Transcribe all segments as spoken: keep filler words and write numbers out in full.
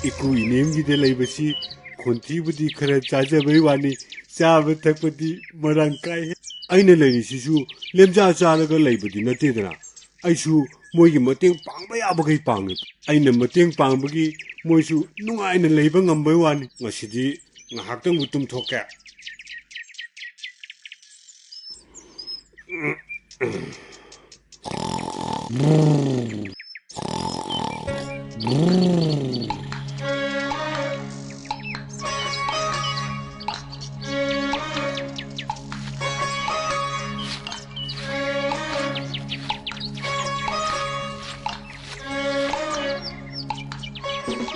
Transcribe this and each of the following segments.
ꯏꯀꯨ ꯏꯅꯦꯝꯒꯤꯗ ꯂꯩꯕꯁꯤ ꯈꯣꯟꯊꯤꯕꯨꯗꯤ ꯈꯔ ꯆꯥꯖꯕꯩ ꯋꯥꯅꯤ, ꯆꯥꯕ ꯊꯛꯄꯗꯤ ꯃꯔꯥꯡ ꯀꯥꯏ꯫ ꯑꯩꯅ ꯂꯩꯔꯤꯁꯤꯁꯨ ꯂꯦꯝꯖꯥ ꯆꯥꯔꯒ ꯂꯩꯕꯗꯤ ꯅꯠꯇꯦꯗꯅ꯫ ꯑꯩꯁꯨ ꯃꯣꯏꯒꯤ ꯃꯇꯦꯡ ꯄꯥꯡꯕ ꯌꯥꯕꯈꯩ ꯄꯥꯡꯉꯤ꯫ ꯑꯩꯅ ꯃꯇꯦꯡ ꯄꯥꯡꯕꯒꯤ ꯃꯣꯏꯁꯨ ꯅꯨꯡꯉꯥꯏꯅ ꯂꯩꯕ ꯉꯝꯕꯩ ꯋꯥꯅꯤ꯫ ꯉꯁꯤꯗꯤ ꯉꯥꯏꯍꯥꯛꯇꯪꯕꯨ ꯇꯨꯝꯊꯣꯛꯀꯦ꯫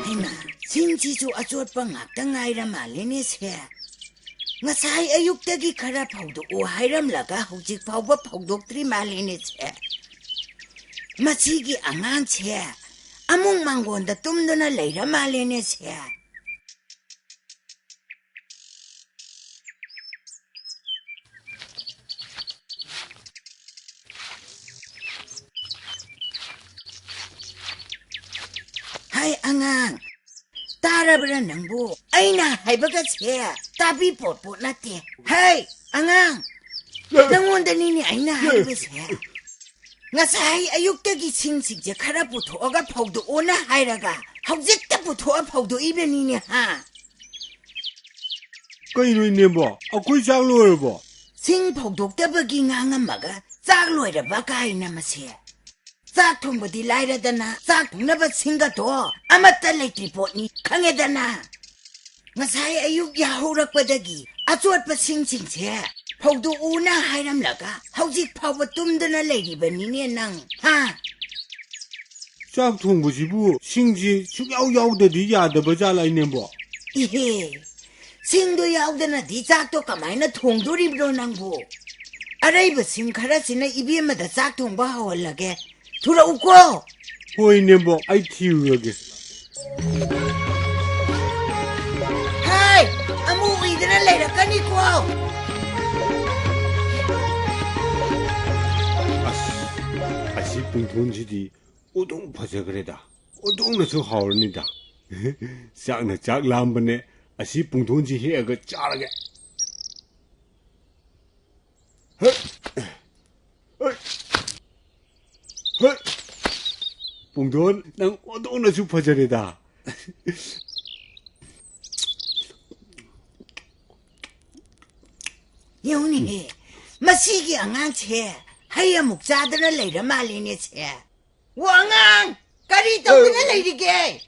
ꯍꯩꯃꯥ, ꯁꯤꯡꯁꯤꯁꯨ ꯑꯆꯣꯠꯄ ꯉꯥꯛꯇ ꯉꯥꯏꯔ ꯃꯥꯜꯂꯦꯅꯦ ꯁꯦ꯫ ꯉꯁꯥꯏ ꯑꯌꯨꯛꯇꯒꯤ ꯈꯔ ꯐꯧꯗꯣꯛꯎ ꯍꯥꯏꯔꯝꯂꯒ ꯍꯧꯖꯤꯛ ꯐꯥꯎꯕ ꯐꯧꯗꯣꯛꯇ꯭ꯔꯤ ꯃꯥꯜꯂꯦꯅꯦ ꯁꯦ꯫ ꯃꯁꯤꯒꯤ ꯑꯉꯥꯡꯁꯦ ꯑꯃꯨꯛ ꯃꯥꯡꯒꯣꯟꯗ ꯇꯨꯝꯗꯨꯅ ꯂꯩꯔ ꯃꯥꯜꯂꯦꯅꯦ ꯁꯦ꯫ ꯍꯥꯏ ꯑꯉꯥꯡ, ꯇꯥꯔꯕ꯭ꯔꯥ ꯅꯪꯕꯨ? ꯑꯩꯅ ꯍꯥꯏꯕꯒꯁꯦ ꯇꯥꯕꯤ ꯄꯣꯠ ꯄꯣꯠ ꯅꯠꯇꯦ꯫ ꯍꯩ ꯑꯉꯥꯡ, ꯅꯪꯉꯣꯟꯗꯅꯤꯅꯦ ꯑꯩꯅ ꯍꯥꯏꯕꯁꯦ꯫ ꯉꯁꯥꯏ ꯑꯌꯨꯛꯇꯒꯤ ꯁꯤꯡꯁꯤꯡꯁꯦ ꯈꯔ ꯄꯨꯊꯣꯛꯑꯒ ꯐꯧꯗꯣꯛꯑꯣꯅ ꯍꯥꯏꯔꯒ ꯍꯧꯖꯤꯛꯇ ꯄꯨꯊꯣꯛꯑ ꯐꯧꯗꯣꯛꯏꯕꯅꯤꯅꯦ ꯍꯥ꯫ ꯀꯩꯅꯣ ꯏꯅꯦꯝꯕꯣ, ꯑꯩꯈꯣꯏ ꯆꯥꯛ ꯂꯣꯏꯔꯕꯣ? ꯁꯤꯡ ꯐꯧꯗꯣꯛꯇꯕꯒꯤ ꯉꯥꯡꯉꯝꯃꯒ ꯆꯥꯛ ꯂꯣꯏꯔꯕ ꯀꯥꯏꯅ ꯃꯁꯦ꯫ ꯆꯥꯛ ꯊꯣꯡꯕꯗꯤ ꯂꯥꯏꯔꯗꯅ ꯆꯥꯛ ꯊꯣꯡꯅꯕ ꯁꯤꯡꯒꯗꯣ ꯑꯃꯠꯇ ꯂꯩꯇ꯭ꯔꯤ ꯄꯣꯠꯅꯤ ꯈꯪꯉꯦꯗꯅ꯫ ꯉꯁꯥꯏ ꯑꯌꯨꯛ ꯌꯥꯍꯧꯔꯛꯄꯗꯒꯤ ꯑꯆꯣꯠꯄ ꯁꯤꯡꯁꯤꯡꯁꯦ ꯐꯧꯗꯣꯛꯎꯅ ꯍꯥꯏꯔꯝꯂꯒ ꯍꯧꯖꯤꯛ ꯐꯥꯎꯕ ꯇꯨꯝꯗꯅ ꯂꯩꯔꯤꯕꯅꯤꯅꯦ ꯅꯪ, ꯍꯥ? ꯆꯥꯛ ꯊꯣꯡꯕꯁꯤꯕꯨ ꯁꯤꯡꯁꯤ ꯁꯨꯛꯌꯥꯎ ꯌꯥꯎꯗꯗꯤ ꯌꯥꯗꯕ ꯖꯥꯠꯂ, ꯏꯅꯦꯝꯕꯣ? ꯏꯍꯦ, ꯁꯤꯡꯗꯣ ꯌꯥꯎꯗꯅꯗꯤ ꯆꯥꯛꯇꯣ ꯀꯃꯥꯏꯅ ꯊꯣꯡꯗꯣꯔꯤꯕꯅꯣ ꯅꯪꯕꯨ? ꯑꯔꯩꯕꯁꯤꯡ ꯈꯔꯁꯤꯅ ꯏꯕꯦꯝꯃꯗ ꯆꯥꯛ ꯊꯣꯡꯕ ꯍꯧꯍꯜꯂꯒꯦ꯫ ꯊꯨꯔꯛꯎꯀꯣ꯫ ꯍꯣꯏ, ꯏꯅꯦꯝꯕꯣꯛ, ꯑꯩ ꯊꯤꯔꯨꯔꯒꯦ꯫ ꯍꯥꯏ, ꯑꯃꯨꯛ ꯎꯏꯗꯅ ꯂꯩꯔꯛꯀꯅꯤꯀꯣ꯫ ꯑꯁ, ꯑꯁꯤ ꯄꯨꯡꯊꯣꯟꯁꯤꯗꯤ ꯑꯣꯟꯊꯣꯛ ꯐꯖꯈ꯭ꯔꯦꯗ꯫ ꯑꯣꯟꯊꯣꯛꯅꯁꯨ ꯍꯥꯎꯔꯅꯤꯗ꯫ ꯆꯥꯛꯅ ꯆꯥꯛ ꯂꯥꯝꯕꯅꯦ꯫ ꯑꯁꯤ ꯄꯨꯡꯊꯣꯟꯁꯤ ꯍꯦꯛꯑꯒ ꯆꯥꯔꯒꯦ꯫ ꯍꯦ! ꯍꯦ! ꯍꯦ! ꯄꯨꯡꯊꯣꯟ, ꯅꯪ ꯑꯣꯟꯊꯣꯛꯅꯁꯨ ꯐꯖꯔꯦꯗ꯫ ꯌꯦꯡꯉꯨꯅꯦꯍꯦ, ꯃꯁꯤꯒꯤ ꯑꯉꯥꯡꯁꯦ ꯍꯩ ꯑꯃꯨꯛ ꯆꯥꯗꯅ ꯂꯩꯔ ꯃꯥꯜꯂꯦꯅꯦ ꯁꯦ꯫ ꯋꯥ ꯑꯉꯥꯡ! ꯀꯔꯤ ꯇꯧꯗꯅ ꯑ, ꯂꯩꯔꯤꯒꯦ?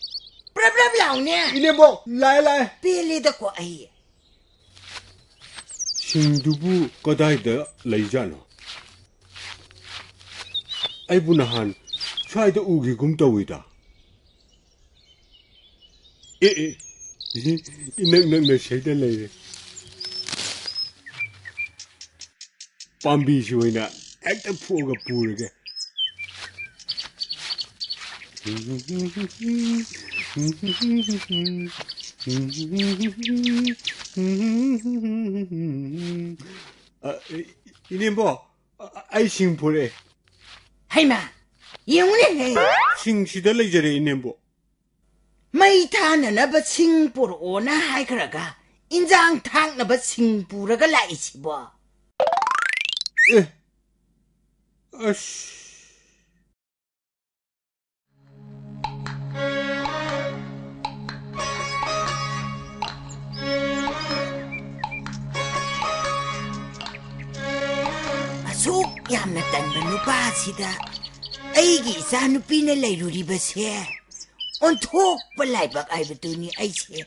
ꯄ꯭ꯔꯞ ꯄ꯭ꯔꯞ ꯂꯥꯎꯅꯦ꯫ ꯏꯅꯦꯝꯕꯣꯛ, ꯂꯥꯛꯑꯦ, ꯂꯥꯛꯑꯦ꯫ ꯄꯦꯜꯂꯦꯗꯀꯣ ꯑꯩ꯫ ꯁꯤꯡꯗꯨꯕꯨ ꯀꯗꯥꯏꯗ ꯂꯩꯖꯥꯠꯅꯣ? ꯑꯩꯕꯨ ꯅꯍꯥꯟ ꯁ꯭ꯋꯥꯏꯗ ꯎꯈꯤꯒꯨꯝ ꯇꯧꯏꯗ꯫ ꯑꯦ, ꯑꯦ, ꯏꯅꯛ ꯅꯛꯅ ꯁꯩꯗ ꯂꯩꯔꯦ꯫ ꯄꯥꯝꯕꯤꯁꯤ ꯑꯣꯏꯅ ꯍꯦꯛꯇ ꯐꯨꯛꯑꯒ ꯄꯨꯔꯒꯦ꯫ ꯑ, ꯏꯅꯦꯝꯕꯣ, ꯑ, ꯑꯩ ꯁꯤꯡ ꯄꯨꯔꯛꯑꯦ꯫ ꯍꯩꯃꯥ, ꯌꯦꯡꯉꯨꯅꯦꯍꯦ꯫ ꯁꯤꯡꯁꯤꯗ ꯂꯩꯖꯔꯦ, ꯏꯅꯦꯝꯕꯣ꯫ ꯃꯩ ꯊꯥꯅꯅꯕ ꯁꯤꯡ ꯄꯨꯔꯛꯑꯣꯅ ꯍꯥꯏꯈ꯭ꯔꯒ, ꯏꯟꯖꯥꯡ ꯊꯥꯛꯅꯕ ꯁꯤꯡ ꯄꯨꯔꯒ ꯂꯥꯛꯏꯁꯤꯕꯣ? ꯑꯦ, ꯑꯁ꯫ ꯑꯁꯨꯛ ꯌꯥꯝꯅ ꯇꯟꯕ ꯅꯨꯄꯥꯁꯤꯗ ꯑꯩꯒꯤ ꯏꯆꯥ ꯅꯨꯄꯤꯅ ꯂꯩꯔꯨꯔꯤꯕꯁꯦ ꯑꯣꯟꯊꯣꯛꯄ ꯂꯥꯏꯕꯛ ꯍꯥꯏꯕꯗꯨꯅꯤ ꯑꯩꯁꯦ꯫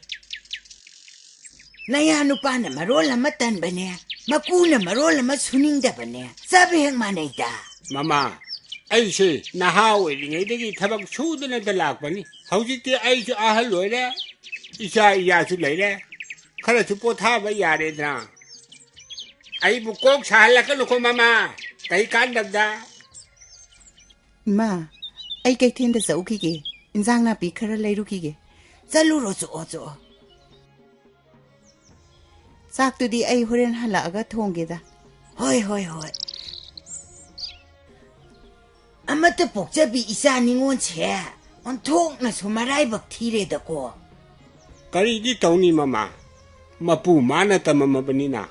ꯅꯌꯥ ꯅꯨꯄꯥꯅ ꯃꯔꯣꯜ ꯑꯃ ꯇꯟꯕꯅꯦ, ꯃꯀꯨꯅ ꯃꯔꯣꯜ ꯑꯃ ꯁꯨꯅꯤꯡꯗꯕꯅꯦ, ꯆꯞ ꯍꯦꯛ ꯃꯥꯟꯅꯩꯗ꯫ ꯃꯃꯥ, ꯑꯩꯁꯦ ꯅꯍꯥ ꯑꯣꯏꯔꯤꯉꯩꯗꯒꯤ ꯊꯕꯛ ꯁꯨꯗꯅꯗ ꯂꯥꯛꯄꯅꯤ꯫ ꯍꯧꯖꯤꯛꯇꯤ ꯑꯩꯁꯨ ꯑꯍꯜ ꯑꯣꯏꯔꯦ, ꯏꯆꯥ ꯏꯌꯥꯁꯨ ꯂꯩꯔꯦ, ꯈꯔꯁꯨ ꯄꯣꯊꯥꯕ ꯌꯥꯔꯦꯗꯅ꯫ ꯑꯩꯕꯨ ꯀꯣꯛ ꯁꯥꯍꯜꯂꯛꯀꯅꯨꯀꯣ, ꯃꯃꯥ꯫ ꯀꯩ ꯀꯥꯟꯗꯕꯗ? ꯏꯃꯥ, ꯑꯩ ꯀꯩꯊꯦꯜꯗ ꯆꯠꯎꯈꯤꯒꯦ꯫ ꯏꯟꯖꯥꯡ ꯅꯥꯄꯤ ꯈꯔ ꯂꯩꯔꯨꯈꯤꯒꯦ꯫ ꯆꯠꯂꯨꯔꯣ, ꯆꯣꯛꯑꯣ, ꯆꯣꯛꯑꯣ꯫ ꯆꯥꯛꯇꯨꯗꯤ ꯑꯩ ꯍꯣꯔꯦꯟ ꯍꯜꯂꯛꯑꯒ ꯊꯣꯡꯒꯦꯗ꯫ ꯍꯣꯏ, ꯍꯣꯏ, ꯍꯣꯏ꯫ ꯑꯃꯠꯇ ꯄꯣꯛꯆꯕꯤ ꯏꯆꯥ ꯅꯤꯉꯣꯜꯁꯦ ꯑꯣꯟꯊꯣꯛꯅꯁꯨ ꯃꯔꯥꯏꯕꯛ ꯊꯤꯔꯦꯗꯀꯣ꯫ ꯀꯔꯤꯗꯤ ꯇꯧꯅꯤ, ꯃꯃꯥ? ꯃꯄꯨ ꯃꯥꯅ ꯇꯝꯃꯝꯃꯕꯅꯤꯅ꯫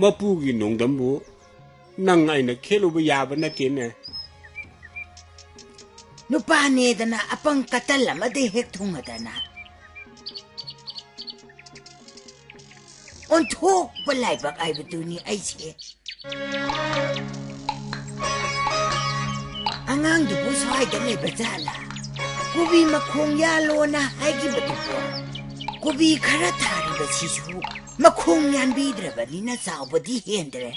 ꯃꯄꯨꯒꯤ ꯅꯣꯡꯗꯝꯕꯨ ꯅꯪ ꯑꯩꯅ ꯈꯦꯠꯂꯨꯕ ꯌꯥꯕ ꯅꯠꯇꯦꯅꯦ꯫ ꯅꯨꯄꯥꯅꯦꯗꯅ ꯑꯄꯪ ꯀꯇꯜ ꯑꯃꯗ ꯍꯦꯛ ꯊꯨꯡꯉꯗꯅ꯫ ꯑꯣꯟꯊꯣꯛꯄ ꯂꯥꯏꯕꯛ ꯍꯥꯏꯕꯗꯨꯅꯤ ꯑꯩꯁꯦ꯫ ꯑꯉꯥꯡꯗꯨꯕꯨ ꯁ꯭ꯋꯥꯏꯗ ꯂꯩꯕ ꯖꯥꯠꯂꯥ? ꯀꯣꯕꯤ ꯃꯈꯣꯡ ꯌꯥꯜꯂꯣꯅ ꯍꯥꯏꯈꯤꯕꯗꯨꯕꯨ? ꯀꯣꯕꯤ ꯈꯔ ꯊꯥꯔꯤꯕꯁꯤꯁꯨ ꯃꯈꯣꯡ ꯌꯥꯟꯕꯤꯗ꯭ꯔꯕꯅꯤꯅ ꯆꯥꯎꯕꯗꯤ ꯍꯦꯟꯗ꯭ꯔꯦ꯫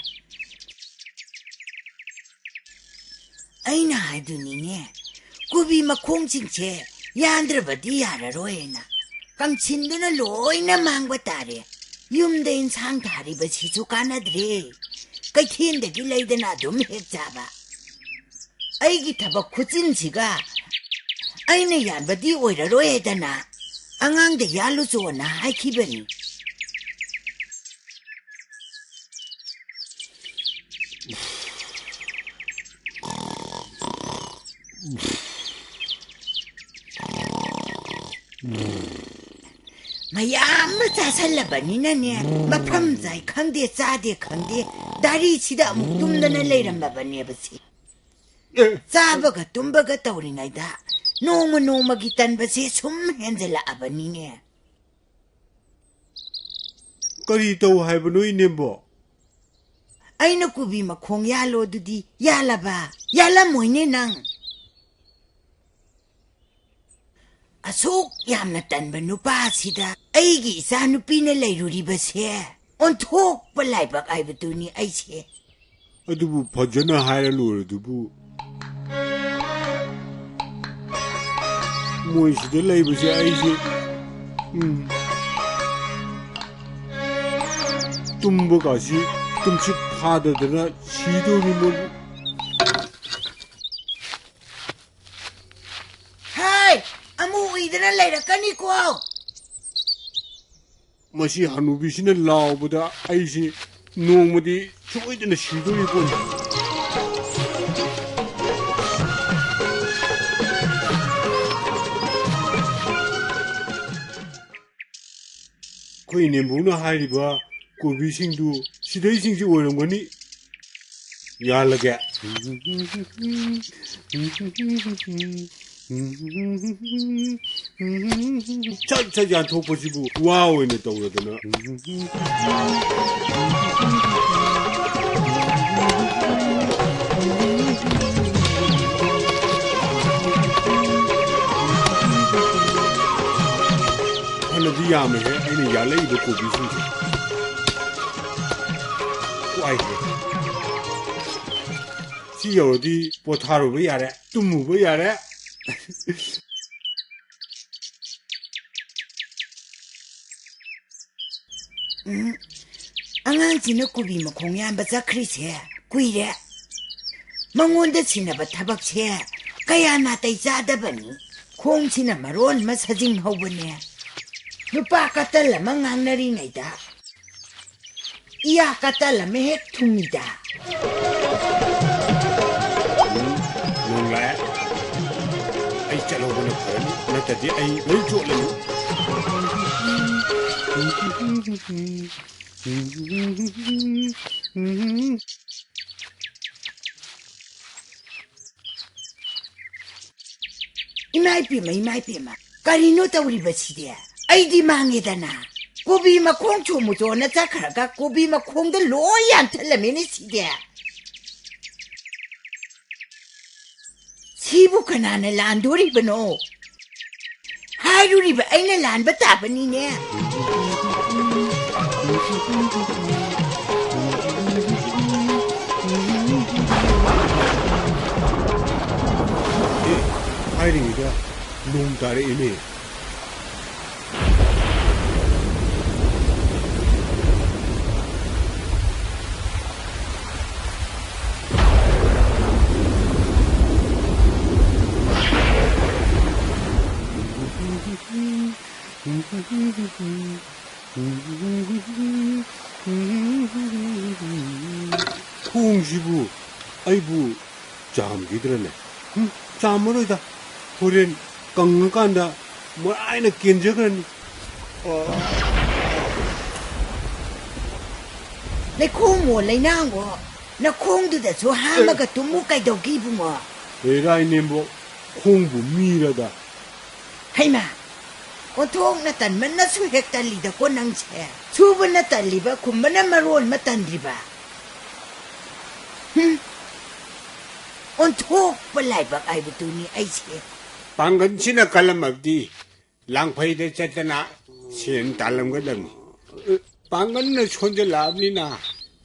ꯑꯩꯅ ꯍꯥꯏꯗꯨꯅꯤꯅꯦ, ꯀꯣꯕꯤ ꯃꯈꯣꯡꯁꯤꯡꯁꯦ ꯌꯥꯟꯗ꯭ꯔꯕꯗꯤ ꯌꯥꯔꯔꯣꯏꯅ꯫ ꯀꯪꯁꯤꯟꯗꯨꯅ ꯂꯣꯏꯅ ꯃꯥꯡꯕ ꯇꯥꯔꯦ꯫ ꯌꯨꯝꯗ ꯏꯟꯁꯥꯡ ꯊꯥꯔꯤꯕꯁꯤꯁꯨ ꯀꯥꯟꯅꯗ꯭ꯔꯦ꯫ ꯀꯩꯊꯦꯜꯗꯒꯤ ꯂꯩꯗꯅ ꯑꯗꯨꯝ ꯍꯦꯛ ꯆꯥꯕ꯫ ꯑꯩꯒꯤ ꯊꯕꯛ ꯈꯨꯆꯤꯟꯁꯤꯒ ꯑꯩꯅ ꯌꯥꯟꯕꯗꯤ ꯑꯣꯏꯔꯔꯣꯏ ꯍꯥꯏꯗꯅ ꯑꯉꯥꯡꯗ ꯌꯥꯜꯂꯨꯆꯣꯅ ꯍꯥꯏꯈꯤꯕꯅꯤ꯫ ꯃꯌꯥꯝ ꯑꯃ ꯆꯥꯁꯜꯂꯕꯅꯤꯅꯅꯦ, ꯃꯐꯝ ꯆꯥꯏ ꯈꯪꯗꯦ, ꯆꯥꯗꯦ ꯈꯪꯗꯦ, ꯗꯥꯔꯤꯁꯤꯗ ꯑꯃꯨꯛ ꯇꯨꯝꯗꯅ ꯂꯩꯔꯝꯃꯕꯅꯦꯕ ꯁꯤ꯫ ꯑꯦ꯫ ꯆꯥꯕꯒ ꯇꯨꯝꯕꯒ ꯇꯧꯔꯤꯉꯩꯗ ꯅꯣꯡꯃ ꯅꯣꯡꯃꯒꯤ ꯇꯟꯕꯁꯦ ꯁꯨꯝ ꯍꯦꯟꯖꯜꯂꯛꯑꯕꯅꯤꯅꯦ꯫ ꯀꯔꯤ ꯇꯧ ꯍꯥꯏꯕꯅꯣ, ꯏꯅꯦꯝꯕꯣ? ꯑꯩꯅ ꯀꯣꯕꯤ ꯃꯈꯣꯡ ꯌꯥꯜꯂꯣ ꯑꯗꯨꯗꯤ ꯌꯥꯜꯂꯕ? ꯌꯥꯜꯂꯝꯃꯣꯏꯅꯦ ꯅꯪ꯫ ꯑꯁꯨꯛ ꯌꯥꯝꯅ ꯇꯟꯕ ꯅꯨꯄꯥꯁꯤꯗ ꯑꯩꯒꯤ ꯏꯆꯥ ꯅꯨꯄꯤꯅ ꯂꯩꯔꯨꯔꯤꯕꯁꯦ ꯑꯣꯟꯊꯣꯛꯄ ꯂꯥꯏꯕꯛ ꯍꯥꯏꯕꯗꯨꯅꯤ ꯑꯩꯁꯦ꯫ ꯑꯗꯨꯕꯨ ꯐꯖꯅ ꯍꯥꯏꯔ ꯂꯣꯏꯔꯗꯨꯕꯨ꯫ ꯃꯣꯏꯁꯤꯗ ꯂꯩꯕꯁꯦ ꯑꯩꯁꯦ, ꯎꯝ꯫ ꯇꯨꯝꯕꯒꯁꯤ ꯇꯨꯝꯁꯤꯠ ꯐꯥꯗꯗꯅ ꯁꯤꯗꯧꯔꯤ ꯃꯣꯏꯕꯨ꯫ ꯍꯥꯏ! ꯑꯃꯨꯛ ꯎꯏꯗꯅ ꯂꯩꯔꯛꯀꯅꯤꯀꯣ꯫ ꯃꯁꯤ ꯍꯅꯨꯕꯤꯁꯤꯅ ꯂꯥꯎꯕꯗ ꯑꯩꯁꯤ ꯅꯣꯡꯃꯗꯤ ꯁꯣꯏꯗꯅ ꯁꯤꯗꯣꯔꯤ ꯄꯣꯠꯅꯤ꯫ ꯑꯩꯈꯣꯏ ꯏꯅꯦꯝꯕꯣꯛꯅ ꯍꯥꯏꯔꯤꯕ ꯀꯣꯕꯤꯁꯤꯡꯗꯨ ꯁꯤꯗꯩꯁꯤꯡꯁꯤ ꯑꯣꯏꯔꯝꯒꯅꯤ꯫ ꯌꯥꯜꯂꯒꯦ꯫ ꯁꯠ ꯁꯠ ꯌꯥꯟꯊꯣꯛꯄꯁꯤꯕꯨ ꯋꯥ ꯑꯣꯏꯅ ꯇꯧꯔꯗꯅ꯫ ꯐꯅꯗꯤ ꯌꯥꯝꯃꯦꯍꯦ ꯑꯩꯅ ꯌꯥꯜꯂꯛꯏꯕ ꯀꯣꯕꯤꯁꯤꯡꯁꯦ꯫ ꯋꯥꯏꯍꯦ꯫ ꯁꯤ ꯌꯧꯔꯗꯤ ꯄꯣꯊꯥꯔꯨꯕ ꯌꯥꯔꯦ, ꯇꯨꯝꯃꯨꯕ ꯌꯥꯔꯦ꯫ ꯎꯝ, ꯑꯉꯥꯡꯁꯤꯅ ꯀꯣꯕꯤ ꯃꯈꯣꯡ ꯌꯥꯟꯕ ꯆꯠꯈ꯭ꯔꯤꯁꯦ ꯀꯨꯏꯔꯦ꯫ ꯃꯉꯣꯟꯗ ꯁꯤꯟꯅꯕ ꯊꯕꯛꯁꯦ ꯀꯌꯥ ꯅꯥꯇꯩ ꯆꯥꯗꯕꯅꯤ꯫ ꯈꯣꯡꯁꯤꯅ ꯃꯔꯣꯟ ꯑꯃ ꯁꯥꯖꯤꯡ ꯍꯧꯕꯅꯦ꯫ ꯅꯨꯄꯥ ꯀꯇꯜ ꯑꯃ ꯉꯥꯡꯅꯔꯤꯉꯩꯗ ꯏꯌꯥ ꯀꯇꯜ ꯑꯃ ꯍꯦꯛ ꯊꯨꯡꯉꯤꯗ꯫ ꯎꯝ, ꯅꯣꯡ ꯂꯥꯛꯑꯦ꯫ ꯑꯩ ꯆꯠꯍꯧꯕꯅ ꯐꯔꯅꯤ, ꯅꯠꯇ꯭ꯔꯗꯤ ꯑꯩ ꯂꯣꯏ ꯆꯣꯠꯂꯅꯤ꯫ ꯏꯃꯥ ꯏꯄꯦꯝꯃ, ꯏꯃꯥ ꯏꯄꯦꯝꯃ, ꯀꯔꯤꯅꯣ ꯇꯧꯔꯤꯕꯁꯤꯗꯤ? ꯑꯩꯗꯤ ꯃꯥꯡꯉꯦꯗꯅ꯫ ꯀꯣꯕꯤ ꯃꯈꯣꯡ ꯆꯣꯃꯨ ꯆꯣꯅ ꯆꯠꯈ꯭ꯔꯒ ꯀꯣꯕꯤ ꯃꯈꯣꯡꯗ ꯂꯣꯏ ꯌꯥꯟꯊꯠꯂꯝꯃꯦꯅꯦ ꯁꯤꯗꯤ꯫ ꯁꯤꯕꯨ ꯀꯅꯥꯅ ꯂꯥꯟꯗꯣꯔꯤꯕꯅꯣ? ꯍꯥꯏꯔꯨꯔꯤꯕ ꯑꯩꯅ ꯂꯥꯟꯕ ꯇꯥꯕꯅꯤꯅꯦ꯫ ꯑꯦ, ꯍꯥꯏꯔꯤꯉꯩꯗ ꯅꯣꯡ ꯇꯥꯔꯛꯏꯅꯦ꯫ ꯈꯣꯡꯁꯤꯕꯨ ꯑꯩꯕꯨ ꯆꯥꯝꯈꯤꯗ꯭ꯔꯅꯦ? ꯎꯝ, ꯆꯥꯝꯃꯔꯣꯏꯗ꯫ ꯍꯣꯔꯦꯟ ꯀꯪꯉꯀꯥꯟꯗ ꯃꯔꯥꯏꯅ ꯀꯦꯟꯖꯈ꯭ꯔꯅꯤ꯫ ꯑꯣ꯫ ꯂꯩꯈꯣꯝꯃꯣ, ꯂꯩꯅꯥꯡꯉꯣ, ꯅꯈꯣꯡꯗꯨꯗꯁꯨ ꯍꯥꯝꯃꯒ ꯇꯨꯝꯃꯨ ꯀꯩꯗꯧꯒꯦ, ꯏꯕꯨꯡꯉꯣ? ꯍꯦꯔꯥ ꯏꯅꯦꯝꯕꯣꯛ, ꯈꯣꯡꯕꯨ ꯃꯤꯔꯗ? ꯍꯩꯃꯥ! ꯑꯣꯟꯊꯣꯛꯅ ꯇꯟꯃꯟꯅꯁꯨ ꯍꯦꯛ ꯇꯜꯂꯤꯗꯀꯣ ꯅꯪꯁꯦ꯫ ꯁꯨꯕꯅ ꯇꯜꯂꯤꯕ, ꯈꯨꯝꯕꯅ ꯃꯔꯣꯟ ꯑꯃ ꯇꯟꯗ꯭ꯔꯤꯕ꯫ ꯍꯨꯝ꯫ ꯑꯣꯟꯊꯣꯛꯄ ꯂꯥꯏꯕꯛ ꯍꯥꯏꯕꯗꯨꯅꯤ ꯑꯩꯁꯦ꯫ ꯄꯥꯡꯒꯜꯁꯤꯅ ꯀꯜꯂꯝꯃꯕꯗꯤ ꯂꯥꯡꯐꯩꯗ ꯆꯠꯇꯅ ꯁꯦꯟ ꯇꯥꯜꯂꯝꯒꯗꯕꯅꯤ꯫ ꯄꯥꯡꯒꯜꯅ ꯁꯣꯟꯖꯜꯂꯛꯑꯕꯅꯤꯅ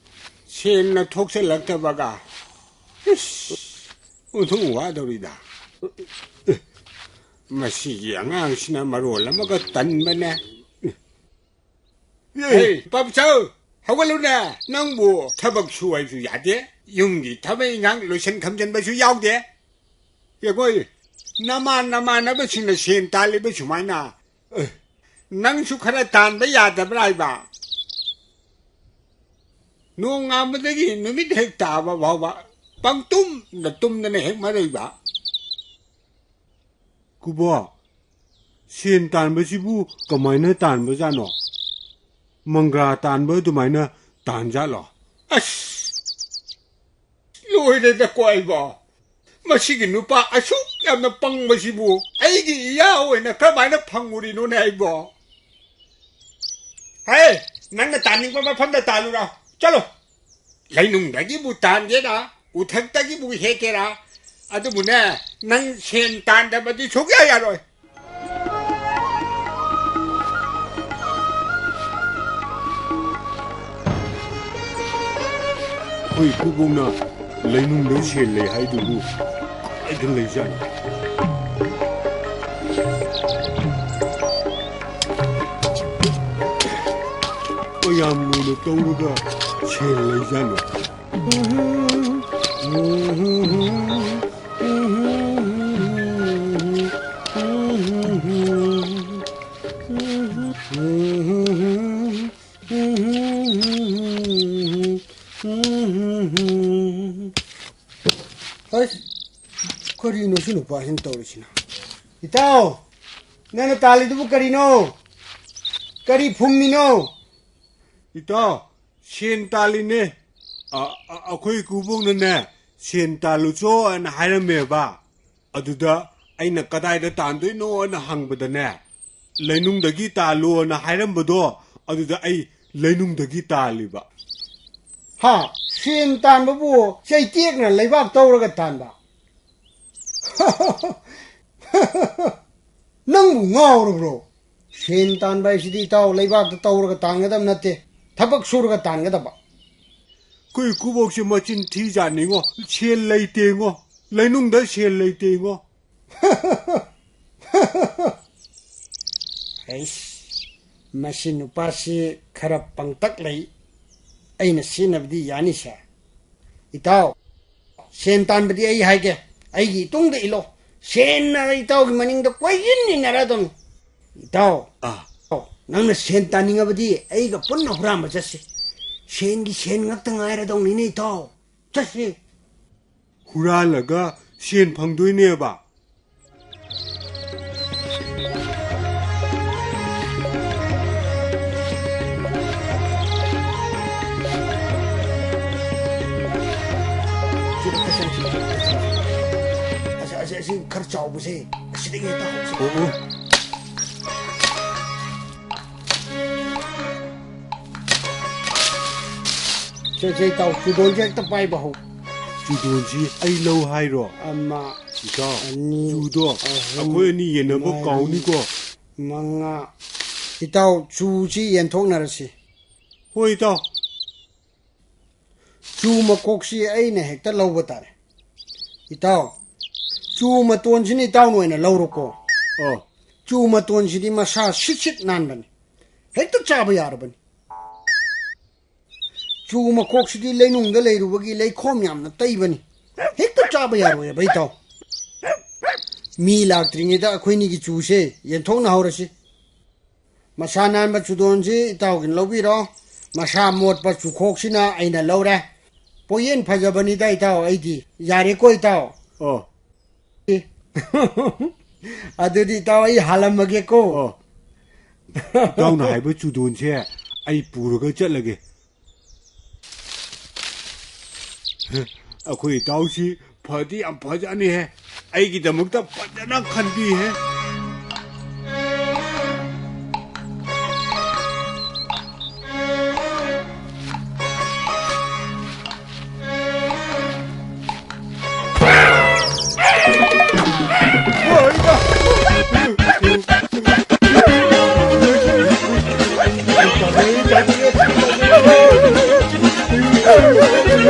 ꯁꯦꯟꯅ ꯊꯣꯛꯆꯜꯂꯛꯇꯕꯒ꯫ ꯏꯁ! ꯑꯣꯟꯊꯣꯛ ꯋꯥꯗꯧꯔꯤꯗ꯫ ꯃꯁꯤꯒꯤ ꯑꯉꯥꯡꯁꯤꯅ ꯃꯔꯣꯜ ꯑꯃꯒ ꯇꯟꯕꯅꯦ꯫ ꯍꯦ, ꯄꯥꯝꯆꯧ, ꯍꯧꯒꯠꯂꯨꯅꯦ꯫ ꯅꯪꯕꯨ ꯊꯕꯛ ꯁꯨ ꯍꯥꯏꯁꯨ ꯌꯥꯗꯦ, ꯌꯨꯝꯒꯤ ꯊꯕꯛ ꯏꯟꯈꯥꯡ ꯂꯣꯏꯁꯟ ꯈꯝꯖꯟꯕꯁꯨ ꯌꯥꯎꯗꯦ꯫ ꯌꯦꯡꯉꯣꯏ, ꯅꯃꯥꯟ ꯅꯃꯥꯟꯅꯕꯁꯤꯡꯅ ꯁꯦꯟ ꯇꯥꯜꯂꯤꯕ ꯁꯨꯃꯥꯏꯅ, ꯑꯦ, ꯅꯪꯁꯨ ꯈꯔ ꯇꯥꯟꯕ ꯌꯥꯗꯕ꯭ꯔꯥ ꯍꯥꯏꯕ? ꯅꯣꯡꯉꯥꯟꯕꯗꯒꯤ ꯅꯨꯃꯤꯠ ꯍꯦꯛ ꯇꯥꯕ ꯐꯥꯎꯕ ꯄꯪꯇꯨꯝꯗ ꯇꯨꯝꯗꯅ ꯍꯦꯛ ꯃꯔꯩꯕ꯫ ꯀꯨꯕꯣ, ꯁꯦꯟ ꯇꯥꯟꯕꯁꯤꯕꯨ ꯀꯃꯥꯏꯅ ꯇꯥꯟꯕꯖꯥꯠꯅꯣ? ꯃꯪꯒ꯭ꯔꯥ ꯇꯥꯟꯕ ꯑꯗꯨꯃꯥꯏꯅ ꯇꯥꯟꯖꯥꯠꯂꯣ? ꯑꯁ! ꯂꯣꯏꯔꯦꯗꯀꯣ ꯑꯩꯕꯣ! ꯃꯁꯤꯒꯤ ꯅꯨꯄꯥ ꯑꯁꯨꯛ ꯌꯥꯝꯅ ꯄꯪꯕꯁꯤꯕꯨ ꯑꯩꯒꯤ ꯏꯌꯥ ꯑꯣꯏꯅ ꯀꯔꯝꯍꯥꯏꯅ ꯐꯪꯉꯨꯔꯤꯅꯣꯅꯦ ꯑꯩꯕꯣ? ꯍꯦ! ꯅꯪꯅ ꯇꯥꯅꯤꯡꯕ ꯃꯐꯝꯗ ꯇꯥꯜꯂꯨꯔꯣ꯫ ꯆꯠꯂꯣ! ꯂꯩꯅꯨꯡꯗꯒꯤꯕꯨ ꯇꯥꯟꯒꯦꯔꯥ, ꯎꯊꯛꯇꯒꯤꯕꯨ ꯍꯦꯛꯀꯦꯔꯥ, ꯑꯗꯨꯕꯨꯅꯦ, ꯅꯪ ꯁꯦꯟ ꯇꯥꯟꯗꯕꯗꯤ ꯁꯨꯛꯌꯥ ꯌꯥꯔꯣꯏ꯫ ꯑꯩꯈꯣꯏ ꯏꯀꯨꯕꯣꯛꯅ ꯂꯩꯅꯨꯡꯗ ꯁꯦꯜ ꯂꯩ ꯍꯥꯏꯗꯨꯕꯨ ꯀꯗꯥꯏꯗ ꯂꯩꯖꯥꯠꯅꯣ? ꯀꯌꯥꯝ ꯂꯨꯅ ꯇꯧꯔꯒ ꯁꯦꯜ ꯂꯩꯖꯥꯠꯅꯣ? ꯍꯩꯁ, ꯀꯔꯤꯅꯣ ꯁꯤ ꯅꯨꯄꯥꯁꯤꯅ ꯇꯧꯔꯤꯁꯤꯅ? ꯏꯇꯥꯎ, ꯅꯪꯅ ꯇꯥꯜꯂꯤꯗꯨꯕꯨ ꯀꯔꯤꯅꯣ? ꯀꯔꯤ ꯐꯨꯝꯃꯤꯅꯣ? ꯏꯇꯥꯎ, ꯁꯦꯟ ꯇꯥꯜꯂꯤꯅꯦ꯫ ꯑ, ꯑ, ꯑꯩꯈꯣꯏ ꯏꯀꯨꯕꯣꯛꯅꯅꯦ, ꯁꯦꯟ ꯇꯥꯜꯂꯨꯆꯣ ꯍꯥꯏꯅ ꯍꯥꯏꯔꯝꯃꯦꯕ꯫ ꯑꯗꯨꯗ ꯑꯩꯅ ꯀꯗꯥꯏꯗ ꯇꯥꯟꯗꯣꯏꯅꯣꯅ ꯍꯪꯕꯗꯅꯦ, ꯂꯩꯅꯨꯡꯗꯒꯤ ꯇꯥꯜꯂꯣꯅ ꯍꯥꯏꯔꯝꯕꯗꯣ, ꯑꯗꯨꯗ ꯑꯩ ꯂꯩꯅꯨꯡꯗꯒꯤ ꯇꯥꯜꯂꯤꯕ꯫ ꯍꯥ? ꯁꯦꯟ ꯇꯥꯟꯕꯕꯨ ꯆꯩꯇꯦꯛꯅ ꯂꯩꯕꯥꯛ ꯇꯧꯔꯒ ꯇꯥꯟꯕ? ꯅꯪꯕꯨ ꯉꯥꯎꯔꯕ꯭ꯔꯣ? ꯁꯦꯟ ꯇꯥꯟꯕ ꯍꯥꯏꯁꯤꯗꯤ, ꯏꯇꯥꯎ, ꯂꯩꯕꯥꯛꯇ ꯇꯧꯔꯒ ꯇꯥꯟꯒꯗꯕ ꯅꯠꯇꯦ, ꯊꯕꯛ ꯁꯨꯔꯒ ꯇꯥꯟꯒꯗꯕ꯫ ꯑꯩꯈꯣꯏ ꯏꯀꯨꯕꯣꯛꯁꯦ ꯃꯆꯤꯟ ꯊꯤꯖꯥꯠꯅꯤꯉꯣ, ꯁꯦꯜ ꯂꯩꯇꯦꯉꯣ, ꯂꯩꯅꯨꯡꯗ ꯁꯦꯜ ꯂꯩꯇꯦꯉꯣ꯫ ꯍꯩꯁ, ꯃꯁꯤ ꯅꯨꯄꯥꯁꯤ ꯈꯔ ꯄꯪꯇꯛ ꯂꯩ꯫ ꯑꯩꯅ ꯁꯤꯖꯤꯟꯅꯕꯗꯤ ꯌꯥꯅꯤꯁꯦ꯫ ꯏꯇꯥꯎ, ꯁꯦꯟ ꯇꯥꯟꯕꯗꯤ ꯑꯩ ꯍꯥꯏꯒꯦ, ꯑꯩꯒꯤ ꯏꯇꯨꯡꯗ ꯏꯜꯂꯣ꯫ ꯁꯦꯟꯅ ꯏꯇꯥꯎꯒꯤ ꯃꯅꯤꯡꯗ ꯀꯣꯏꯁꯤꯟ ꯏꯟꯅꯔꯗꯧꯅꯤ꯫ ꯏꯇꯥꯎ, ꯑꯥ꯫ ꯅꯪꯅ ꯁꯦꯟ ꯇꯥꯅꯤꯡꯉꯕꯗꯤ ꯑꯩꯒ ꯄꯨꯟꯅ ꯍꯨꯔꯥꯟꯕ ꯆꯠꯁꯤ꯫ ꯁꯦꯟꯒꯤ ꯁꯦꯟ ꯉꯥꯛꯇ ꯉꯥꯏꯔꯗꯧꯅꯤꯅꯦ, ꯏꯇꯥꯎ꯫ ꯆꯠꯁꯤ꯫ ꯍꯨꯔꯥꯜꯂꯒ ꯁꯦꯟ ꯐꯪꯗꯣꯏꯅꯦꯕ? ꯑꯁꯤ, ꯑꯁꯤ, ꯑꯁꯤ ꯈꯔ ꯆꯥꯎꯕꯁꯦ, ꯑꯁꯤꯗꯒꯤ ꯍꯦꯛꯇ ꯍꯧꯁꯦ꯫ ꯑꯣ, ꯑꯣ꯫ ꯁꯦ, ꯁꯦ, ꯏꯇꯥꯎ, ꯆꯨꯗꯣꯟꯁꯦ ꯍꯦꯛꯇ ꯄꯥꯏꯕ ꯍꯧ꯫ ꯆꯨꯗꯣꯟꯁꯤ ꯑꯩ ꯂꯧ ꯍꯥꯏꯔꯣ? ꯑꯃ, ꯏꯇꯥꯎ, ꯑꯅꯤ, ꯆꯨꯗꯣ ꯑꯍꯨꯝ, ꯑꯩꯈꯣꯏ ꯑꯅꯤ ꯌꯦꯟꯅꯕ ꯃꯔꯤ, ꯀꯥꯎꯅꯤꯀꯣ꯫ ꯃꯉꯥ꯫ ꯏꯇꯥꯎ, ꯆꯨꯁꯤ ꯌꯦꯟꯊꯣꯛꯅꯔꯁꯤ꯫ ꯍꯣꯏ, ꯏꯇꯥꯎ꯫ ꯆꯨ ꯃꯀꯣꯛꯁꯤ ꯑꯩꯅ ꯍꯦꯛꯇ ꯂꯧꯕ ꯇꯥꯔꯦ꯫ ꯏꯇꯥꯎ, ꯆꯨ ꯃꯇꯣꯟꯁꯤꯅ ꯏꯇꯥꯎꯅ ꯑꯣꯏꯅ ꯂꯧꯔꯣꯀꯣ꯫ ꯑꯣ꯫ ꯆꯨ ꯃꯇꯣꯟꯁꯤꯗꯤ ꯃꯁꯥ ꯁꯤꯠ ꯁꯤꯠ ꯅꯥꯟꯕꯅꯤ꯫ ꯍꯦꯛꯇ ꯆꯥꯕ ꯌꯥꯔꯕꯅꯤ꯫ ꯆꯨ ꯃꯀꯣꯛꯁꯤꯗꯤ ꯂꯩꯅꯨꯡꯗ ꯂꯩꯔꯨꯕꯒꯤ ꯂꯩꯈꯣꯝ ꯌꯥꯝꯅ ꯇꯩꯕꯅꯤ꯫ ꯍꯦꯛꯇ ꯆꯥꯕ ꯌꯥꯔꯣꯏꯑꯕ, ꯏꯇꯥꯎ꯫ ꯃꯤ ꯂꯥꯛꯇ꯭ꯔꯤꯉꯩꯗ ꯑꯩꯈꯣꯏꯅꯤꯒꯤ ꯆꯨꯁꯦ ꯌꯦꯟꯊꯣꯛꯅꯍꯧꯔꯁꯤ꯫ ꯃꯁꯥ ꯅꯥꯟꯕ ꯆꯨꯗꯣꯟꯁꯤ ꯏꯇꯥꯎꯒꯤꯅ ꯂꯧꯕꯤꯔꯣ꯫ ꯃꯁꯥ ꯃꯣꯠꯄ ꯆꯨꯈꯣꯛꯁꯤꯅ ꯑꯩꯅ ꯂꯧꯔꯦ꯫ ꯄꯣꯌꯦꯟ ꯐꯖꯕꯅꯤꯗ, ꯏꯇꯥꯎ, ꯑꯩꯗꯤ꯫ ꯌꯥꯔꯦꯀꯣ, ꯏꯇꯥꯎ? ꯑꯣ꯫ ꯑꯗꯨꯗꯤ, ꯏꯇꯥꯎ, ꯑꯩ ꯍꯥꯜꯂꯝꯃꯒꯦꯀꯣ꯫ ꯑꯣ꯫ ꯏꯇꯥꯎꯅ ꯍꯥꯏꯕ ꯆꯨꯗꯣꯟꯁꯦ ꯑꯩ ꯄꯨꯔꯒ ꯆꯠꯂꯒꯦ꯫ ꯑꯩꯈꯣꯏ ꯏꯇꯥꯎꯁꯤ ꯐꯗꯤ ꯌꯥꯝ ꯐꯖꯅꯤꯍꯦ꯫ ꯑꯩꯒꯤꯗꯃꯛꯇ ꯐꯖꯅ ꯈꯟꯕꯤꯍꯦ꯫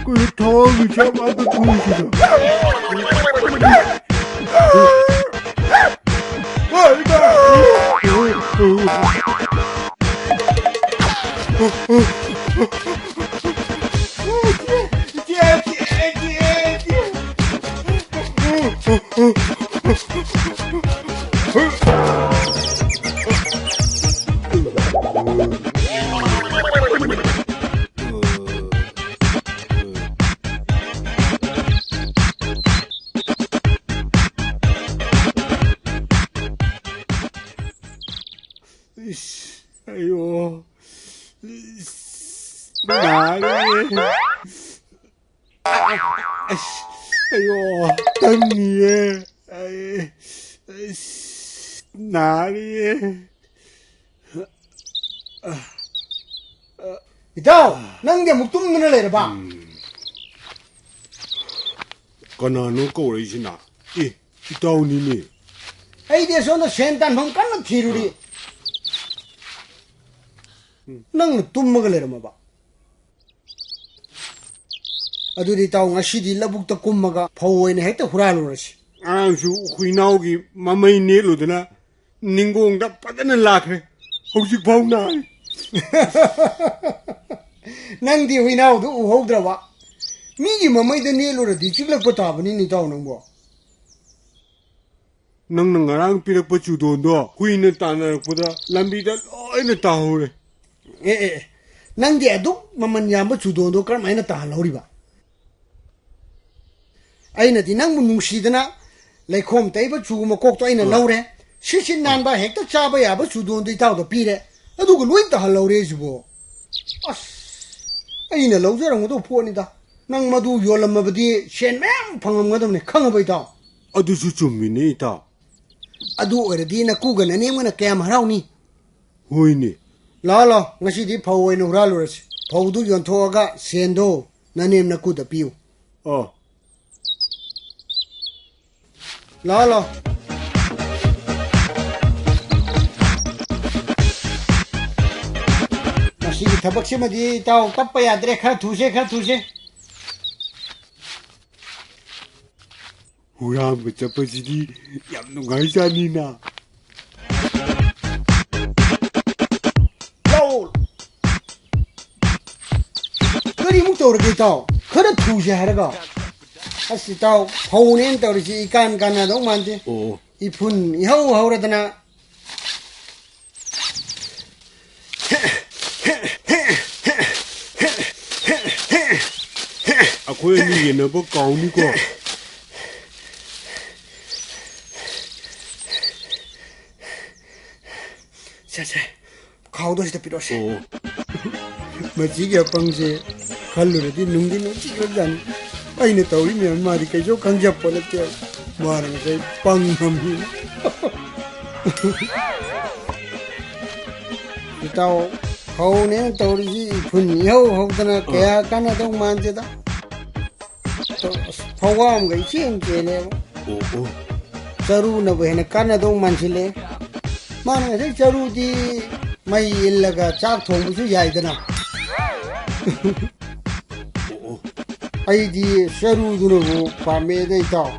ꯀꯩꯅꯣ ꯊꯋꯥꯟꯃꯤꯆꯥꯛ ꯉꯥꯛꯇ ꯊꯣꯛꯏꯁꯤꯅ? ꯏꯁ, ꯑꯌꯣ꯫ ꯏꯁ, ꯅꯥꯔꯦ꯫ ꯑꯁ, ꯑꯌꯣ, ꯇꯝꯃꯤꯌꯦ꯫ ꯑꯩ, ꯑꯁ, ꯅꯥꯔꯤꯌꯦ꯫ ꯏꯇꯥꯎ, ꯅꯪꯗꯤ ꯑꯃꯨꯛ ꯇꯨꯝꯗꯅ ꯂꯩꯔꯕ? ꯎꯝ꯫ ꯀꯅꯥꯅꯣ ꯀꯧꯔꯛꯏꯁꯤꯅ? ꯑꯦ, ꯏꯇꯥꯎꯅꯤꯅꯦ꯫ ꯑꯩꯗꯤ ꯑꯁꯣꯝꯗ ꯁꯦꯟ ꯇꯥꯟꯐꯝ ꯀꯟꯅ ꯊꯤꯔꯨꯔꯤ꯫ ꯑ꯫ ꯎꯝ꯫ ꯅꯪꯅ ꯇꯨꯝꯃꯒ ꯂꯩꯔꯝꯃꯕ? ꯑꯗꯨꯗꯤ ꯏꯇꯥꯎ, ꯉꯁꯤꯗꯤ ꯂꯧꯕꯨꯛꯇ ꯀꯨꯝꯃꯒ ꯐꯧ ꯑꯣꯏꯅ ꯍꯦꯛꯇ ꯍꯨꯔꯥꯜꯂꯨꯔꯁꯤ꯫ ꯉꯔꯥꯡꯁꯨ ꯍꯨꯏꯅꯥꯎꯒꯤ ꯃꯃꯩ ꯅꯦꯠꯂꯨꯗꯅ ꯅꯤꯡꯒꯣꯡꯗ ꯐꯖꯅ ꯂꯥꯛꯈ꯭ꯔꯦ꯫ ꯍꯧꯖꯤꯛ ꯐꯥꯎ ꯅꯥꯔꯤ꯫ ꯅꯪꯗꯤ ꯍꯨꯏꯅꯥꯎꯗꯨ ꯎꯍꯧꯗ꯭ꯔꯕ? ꯃꯤꯒꯤ ꯃꯃꯩꯗ ꯅꯦꯠꯂꯨꯔꯗꯤ ꯆꯤꯛꯂꯛꯄ ꯇꯥꯕꯅꯤꯅꯦ, ꯏꯇꯥꯎ ꯅꯪꯕꯣ꯫ ꯅꯪꯅ ꯉꯔꯥꯡ ꯄꯤꯔꯛꯄ ꯆꯨꯗꯣꯟꯗꯣ ꯍꯨꯏꯅ ꯇꯥꯟꯅꯔꯛꯄꯗ ꯂꯝꯕꯤꯗ ꯂꯣꯏꯅ ꯇꯥꯍꯧꯔꯦ꯫ ꯑꯦ, ꯑꯦ, ꯑꯦ, ꯅꯪꯗꯤ ꯑꯗꯨꯛ ꯃꯃꯜ ꯌꯥꯝꯕ ꯆꯨꯗꯣꯟꯗꯣ ꯀꯔꯝꯍꯥꯏꯅ ꯇꯥꯍꯜꯍꯧꯔꯤꯕ? ꯑꯩꯅꯗꯤ ꯅꯪꯕꯨ ꯅꯨꯡꯁꯤꯗꯅ ꯂꯩꯈꯣꯝ ꯇꯩꯕ ꯆꯨ ꯃꯀꯣꯛꯇꯣ ꯑꯩꯅ ꯑ꯫ ꯂꯧꯔꯦ꯫ ꯁꯤꯠ ꯁꯤꯠ ꯅꯥꯟꯕ, ꯍꯦꯛꯇ ꯆꯥꯕ ꯌꯥꯕ ꯆꯨꯗꯣꯟꯗꯣ ꯏꯇꯥꯎꯗ ꯄꯤꯔꯦ꯫ ꯑꯗꯨꯒ ꯂꯣꯏ ꯇꯥꯍꯜꯍꯧꯔꯦ ꯁꯤꯕꯣ꯫ ꯑꯁ, ꯑꯩꯅ ꯂꯧꯖꯔꯝꯒꯗꯧꯕ ꯄꯣꯠꯅꯤꯗ꯫ ꯅꯪ ꯃꯗꯨ ꯌꯣꯜꯂꯝꯃꯕꯗꯤ ꯁꯦꯟ ꯃꯌꯥꯝ ꯐꯪꯉꯝꯒꯗꯕꯅꯤ, ꯈꯪꯉꯕ ꯏꯇꯥꯎ? ꯑꯗꯨꯁꯨ ꯆꯨꯝꯃꯤꯅꯦ, ꯏꯇꯥꯎ꯫ ꯑꯗꯨ ꯑꯣꯏꯔꯗꯤ ꯅꯀꯨꯒ ꯅꯅꯦꯝꯒꯅ ꯀꯌꯥꯝ ꯍꯔꯥꯎꯅꯤ? ꯍꯣꯏꯅꯦ꯫ ꯂꯥꯛꯑꯣ, ꯂꯥꯛꯑꯣ, ꯉꯁꯤꯗꯤ ꯐꯧ ꯑꯣꯏꯅ ꯍꯨꯔꯥꯜꯂꯨꯔꯁꯤ꯫ ꯐꯧꯗꯨ ꯌꯣꯟꯊꯣꯛꯑꯒ ꯁꯦꯟꯗꯣ ꯅꯅꯦꯝ ꯅꯀꯨꯗ ꯄꯤꯌꯨ꯫ ꯑꯣ꯫ ꯂꯥꯛꯑꯣ, ꯂꯥꯛꯑꯣ꯫ ꯃꯁꯤꯒꯤ ꯊꯕꯛꯁꯤꯃꯗꯤ ꯏꯇꯥꯎ ꯇꯞꯄ ꯌꯥꯗ꯭ꯔꯦ, ꯈꯔ ꯊꯨꯁꯦ, ꯈꯔ ꯊꯨꯁꯦ꯫ ꯍꯨꯔꯥꯟꯕ ꯆꯠꯄꯁꯤꯗꯤ ꯌꯥꯝ ꯅꯨꯡꯉꯥꯏꯖꯥꯠꯅꯤꯅ꯫ ꯂꯧ! ꯀꯔꯤꯃꯨꯛ ꯇꯧꯔꯒꯦ ꯏꯇꯥꯎ? ꯈꯔ ꯊꯨꯁꯦ ꯍꯥꯏꯔꯒ꯫ ꯑꯁ ꯏꯇꯥꯎ, ꯐꯧꯅꯦꯅ ꯇꯧꯔꯤꯁꯤ ꯏꯀꯥꯟ ꯀꯥꯟꯅꯗꯧ ꯃꯥꯟꯗꯦ꯫ ꯑꯣ꯫ ꯏꯐꯨꯟ ꯏꯍꯧ ꯍꯧꯔꯗꯅ꯫ ꯑꯩꯈꯣꯏ ꯑꯅꯤ ꯌꯦꯟꯅꯕ ꯀꯥꯎꯅꯤꯀꯣ꯫ ꯁꯦ, ꯁꯦ, ꯈꯥꯎꯗꯣ ꯁꯤꯗ ꯄꯤꯔꯛꯑꯣꯁꯦ꯫ ꯑꯣ꯫ ꯃꯁꯤꯒꯤ ꯑꯄꯪꯁꯦ ꯈꯜꯂꯨꯔꯗꯤ ꯅꯨꯡꯗꯤ ꯅꯨꯡꯁꯤꯈ꯭ꯔꯖꯥꯠꯅꯤ꯫ ꯑꯩꯅ ꯇꯧꯔꯤ ꯃꯌꯥꯝ ꯃꯥꯗꯤ ꯀꯩꯁꯨ ꯈꯪꯖꯄꯣꯠ ꯅꯠꯇꯦ꯫ ꯃꯥꯅ ꯉꯁꯥꯏ ꯄꯪ ꯉꯝꯃꯤ꯫ ꯏꯇꯥꯎ, ꯐꯧꯅꯦꯅ ꯇꯧꯔꯤꯁꯤ ꯏꯐꯨꯟ ꯏꯍꯧ ꯍꯧꯗꯅ ꯀꯌꯥ ꯀꯥꯟꯅꯗꯧ ꯃꯥꯟꯗꯦꯗ꯫ ꯑꯁ, ꯐꯧ ꯑꯃꯒ ꯏꯆꯦꯟ ꯆꯦꯜꯂꯦꯕ꯫ ꯑꯣ, ꯑꯣ꯫ ꯆꯔꯨꯅꯕꯨ ꯍꯦꯟꯅ ꯀꯥꯟꯅꯗꯧ ꯃꯥꯟꯁꯤꯜꯂꯦ꯫ ꯃꯥꯅ ꯉꯁꯥꯏ ꯆꯔꯨꯗꯤ ꯃꯩ ꯏꯜꯂꯒ ꯆꯥꯛ ꯊꯣꯡꯕꯁꯨ ꯌꯥꯏꯗꯅ꯫ ꯑꯣ, ꯑꯣ꯫ ꯑꯩꯗꯤ ꯆꯔꯨꯗꯨꯅꯕꯨ ꯄꯥꯝꯃꯦꯗ, ꯏꯇꯥꯎ꯫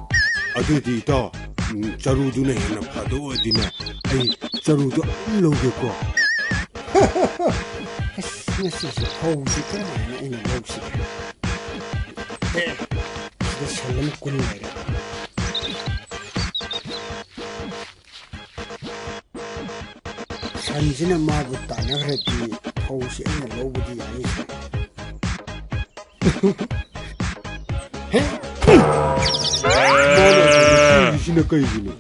ꯑꯗꯨꯗꯤ ꯏꯇꯥꯎ, ꯎꯝ, ꯆꯔꯨꯗꯨꯅ ꯍꯦꯟꯅ ꯐꯗꯧ ꯑꯣꯏꯔꯗꯤꯅꯦ, ꯑꯩ ꯆꯔꯨꯗꯣ ꯑꯗꯨꯝ ꯂꯧꯒꯦꯀꯣ꯫ ꯑꯁ, ꯉꯁꯤꯁꯦ ꯐꯧꯁꯤ ꯀꯔꯝꯍꯥꯏꯅ ꯑꯩꯅ ꯂꯧꯁꯤꯒꯦ? ꯑꯦ, ꯁꯤꯗ ꯁꯟ ꯑꯃ ꯀꯨꯟ ꯂꯩꯔꯦ꯫ ꯁꯟꯁꯤꯅ ꯃꯥꯕꯨ ꯇꯥꯟꯅꯈ꯭ꯔꯗꯤ ꯐꯧꯁꯤ ꯑꯩꯅ ꯂꯧꯕꯗꯤ ꯌꯥꯅꯤ꯫ ꯍꯦ! ꯁꯤꯅ ꯀꯩꯒꯤꯅꯣ?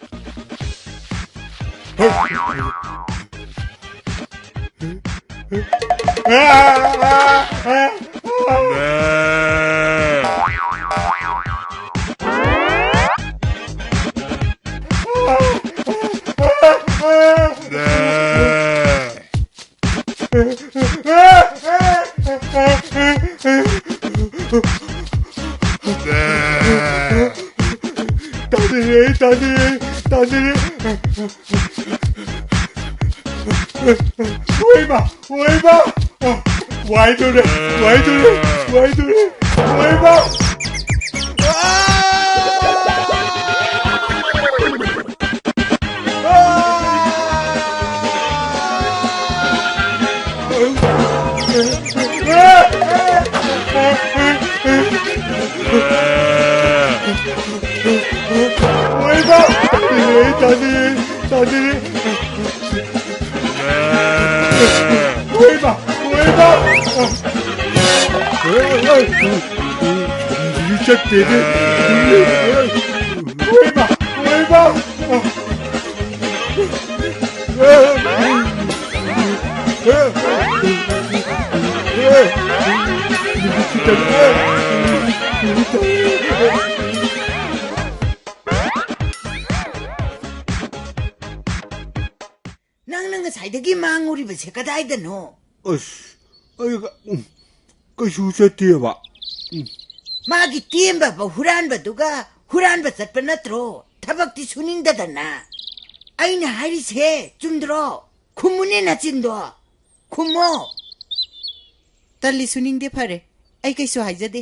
ꯍꯦ! ꯇꯥꯅꯤꯡꯉꯦ, ꯇꯥꯅꯤꯡꯉꯦ, ꯇꯥꯅꯤꯡꯉꯦ꯫ ꯍꯣꯏꯃ, ꯍꯣꯏꯃ꯫ ꯋꯥꯏꯗꯨꯔꯦ, ꯋꯥꯏꯗꯨꯔꯦ, ꯋꯥꯏꯗꯨꯔꯦ꯫ ꯍꯣꯏꯃ꯫ ꯍꯣꯏꯕ! ꯇꯥꯅꯤꯡꯉꯦ, ꯇꯥꯅꯤꯡꯉꯦ, ꯇꯥꯅꯤꯡꯉꯦ꯫ ꯍꯣꯏꯕ! ꯍꯣꯏꯕ! ꯆꯠꯇꯦꯅꯦ꯫ ꯍꯣꯏꯕ! ꯍꯣꯏꯕ! ꯅꯪꯅ ꯉꯁꯥꯏꯗꯒꯤ ꯃꯥꯡꯉꯨꯔꯤꯕꯁꯦ ꯀꯗꯥꯏꯗꯅꯣ? ꯑꯁ, ꯑꯩ ꯀ-, ꯎꯝ, ꯀꯩꯁꯨ ꯆꯠꯇꯦꯕ꯫ ꯎꯝ꯫ ꯃꯥꯒꯤ ꯇꯦꯝꯕꯕ ꯍꯨꯔꯥꯟꯕꯗꯨꯒ ꯍꯨꯔꯥꯟꯕ ꯆꯠꯄ ꯅꯠꯇ꯭ꯔꯣ? ꯊꯕꯛꯇꯤ ꯁꯨꯅꯤꯡꯗꯗꯅ꯫ ꯑꯩꯅ ꯍꯥꯏꯔꯤꯁꯦ ꯆꯨꯝꯗ꯭ꯔꯣ? ꯈꯨꯝꯃꯨꯅꯦ ꯅꯆꯤꯟꯗꯣ꯫ ꯈꯨꯝꯃꯣ꯫ ꯇꯜꯂꯤ ꯁꯨꯅꯤꯡꯗꯦ, ꯐꯔꯦ꯫ ꯑꯩ ꯀꯩꯁꯨ ꯍꯥꯏꯖꯗꯦ꯫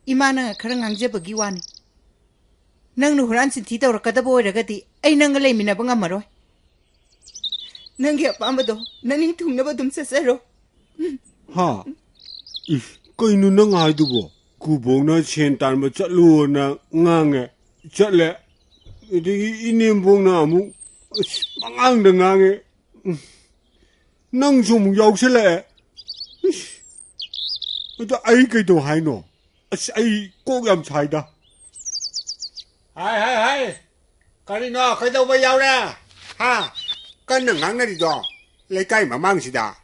ꯏꯃꯥꯅ ꯈꯔ ꯉꯥꯡꯖꯕꯒꯤ ꯋꯥꯅꯤ꯫ ꯅꯪꯅ ꯍꯨꯔꯥꯟ ꯆꯤꯟꯊꯤ ꯇꯧꯔꯛꯀꯗꯕ ꯑꯣꯏꯔꯒꯗꯤ ꯑꯩ ꯅꯪꯒ ꯂꯩꯃꯤꯟꯅꯕ ꯉꯝꯃꯔꯣꯏ꯫ ꯅꯪꯒꯤ ꯑꯄꯥꯝꯕꯗꯣ ꯅꯅꯤꯡ ꯊꯨꯡꯅꯕ ꯑꯗꯨꯝ ꯆꯠꯆꯔꯣ꯫ ꯍꯥ? ꯏꯁ, ꯀꯩꯅꯣ ꯅꯪ ꯍꯥꯏꯗꯨꯕꯣ? ꯀꯨꯕꯣꯛꯅ ꯁꯦꯟ ꯇꯥꯟꯕ ꯆꯠꯂꯨꯅ ꯉꯥꯡꯉꯦ, ꯆꯠꯂꯦ꯫ ꯑꯗꯒꯤ ꯏꯅꯦꯝꯕꯣꯛꯅ ꯑꯃꯨꯛ, ꯑꯁ, ꯄꯉꯥꯡꯗ ꯉꯥꯡꯉꯦ꯫ ꯎꯝ꯫ ꯅꯪꯁꯨ ꯑꯃꯨꯛ ꯌꯥꯎꯁꯜꯂꯛꯑꯦ꯫ ꯏꯁ꯫ ꯑꯗꯣ ꯑꯩ ꯀꯩꯗꯧ ꯍꯥꯏꯅꯣ? ꯑꯁ, ꯑꯩ ꯀꯣꯛ ꯌꯥꯝ ꯁꯥꯏꯗ꯫ ꯍꯥꯏ, ꯍꯥꯏ, ꯍꯥꯏ꯫ ꯀꯔꯤꯅꯣ? ꯀꯩꯗꯧꯕ ꯌꯥꯎꯔꯦ? ꯍꯥ? ꯀꯟꯅ ꯉꯥꯡꯅꯔꯤꯗꯣ ꯂꯩꯀꯥꯏ ꯃꯃꯥꯡꯁꯤꯗ꯫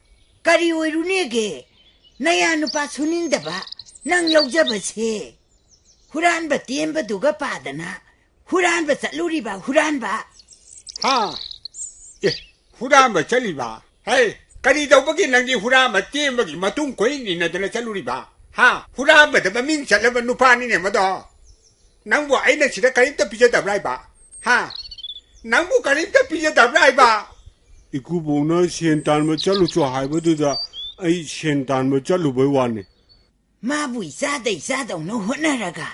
ꯀꯔꯤ ꯑꯣꯏꯔꯨꯅꯦꯒꯦ? ꯅꯌꯥ ꯅꯨꯄꯥ ꯁꯨꯅꯤꯡꯗꯕ ꯅꯪ ꯂꯧꯖꯕꯁꯦ꯫ ꯍꯨꯔꯥꯟꯕ ꯇꯦꯟꯕꯗꯨꯒ ꯄꯥꯗꯅ ꯍꯨꯔꯥꯟꯕ ꯆꯠꯂꯨꯔꯤꯕ ꯍꯨꯔꯥꯟꯕ꯫ ꯍꯥ? ꯑꯦ, ꯍꯨꯔꯥꯟꯕ ꯆꯠꯂꯤꯕ? ꯍꯩ, ꯀꯔꯤ ꯇꯧꯕꯒꯤ ꯅꯪꯗꯤ ꯍꯨꯔꯥꯟꯕ ꯇꯦꯟꯕꯒꯤ ꯃꯇꯨꯡ ꯀꯣꯏ ꯏꯟ ꯏꯟꯅꯗꯅ ꯆꯠꯂꯨꯔꯤꯕ? ꯍꯥ? ꯍꯨꯔꯥꯟꯕꯗ ꯃꯃꯤꯡ ꯆꯠꯂꯕ ꯅꯨꯄꯥꯅꯤꯅꯦ ꯃꯗꯣ꯫ ꯅꯪꯕꯨ ꯑꯩꯅ ꯁꯤꯗ ꯀꯔꯤꯝꯇ ꯄꯤꯖꯗꯕ꯭ꯔꯥ ꯍꯥꯏꯕ? ꯍꯥ? ꯅꯪꯕꯨ ꯀꯔꯤꯝꯇ ꯄꯤꯖꯗꯕ꯭ꯔꯥ ꯍꯥꯏꯕ? ꯏꯀꯨꯕꯣꯛꯅ ꯁꯦꯟ ꯇꯥꯟꯕ ꯆꯠꯂꯨꯆꯣ ꯍꯥꯏꯕꯗꯨꯗ ꯑꯩ ꯁꯦꯟ ꯇꯥꯟꯕ ꯆꯠꯂꯨꯕꯩ ꯋꯥꯅꯤ꯫ ꯃꯥꯕꯨ ꯏꯆꯥꯗ ꯏꯆꯥꯗꯧꯅ ꯍꯣꯠꯅꯔꯒ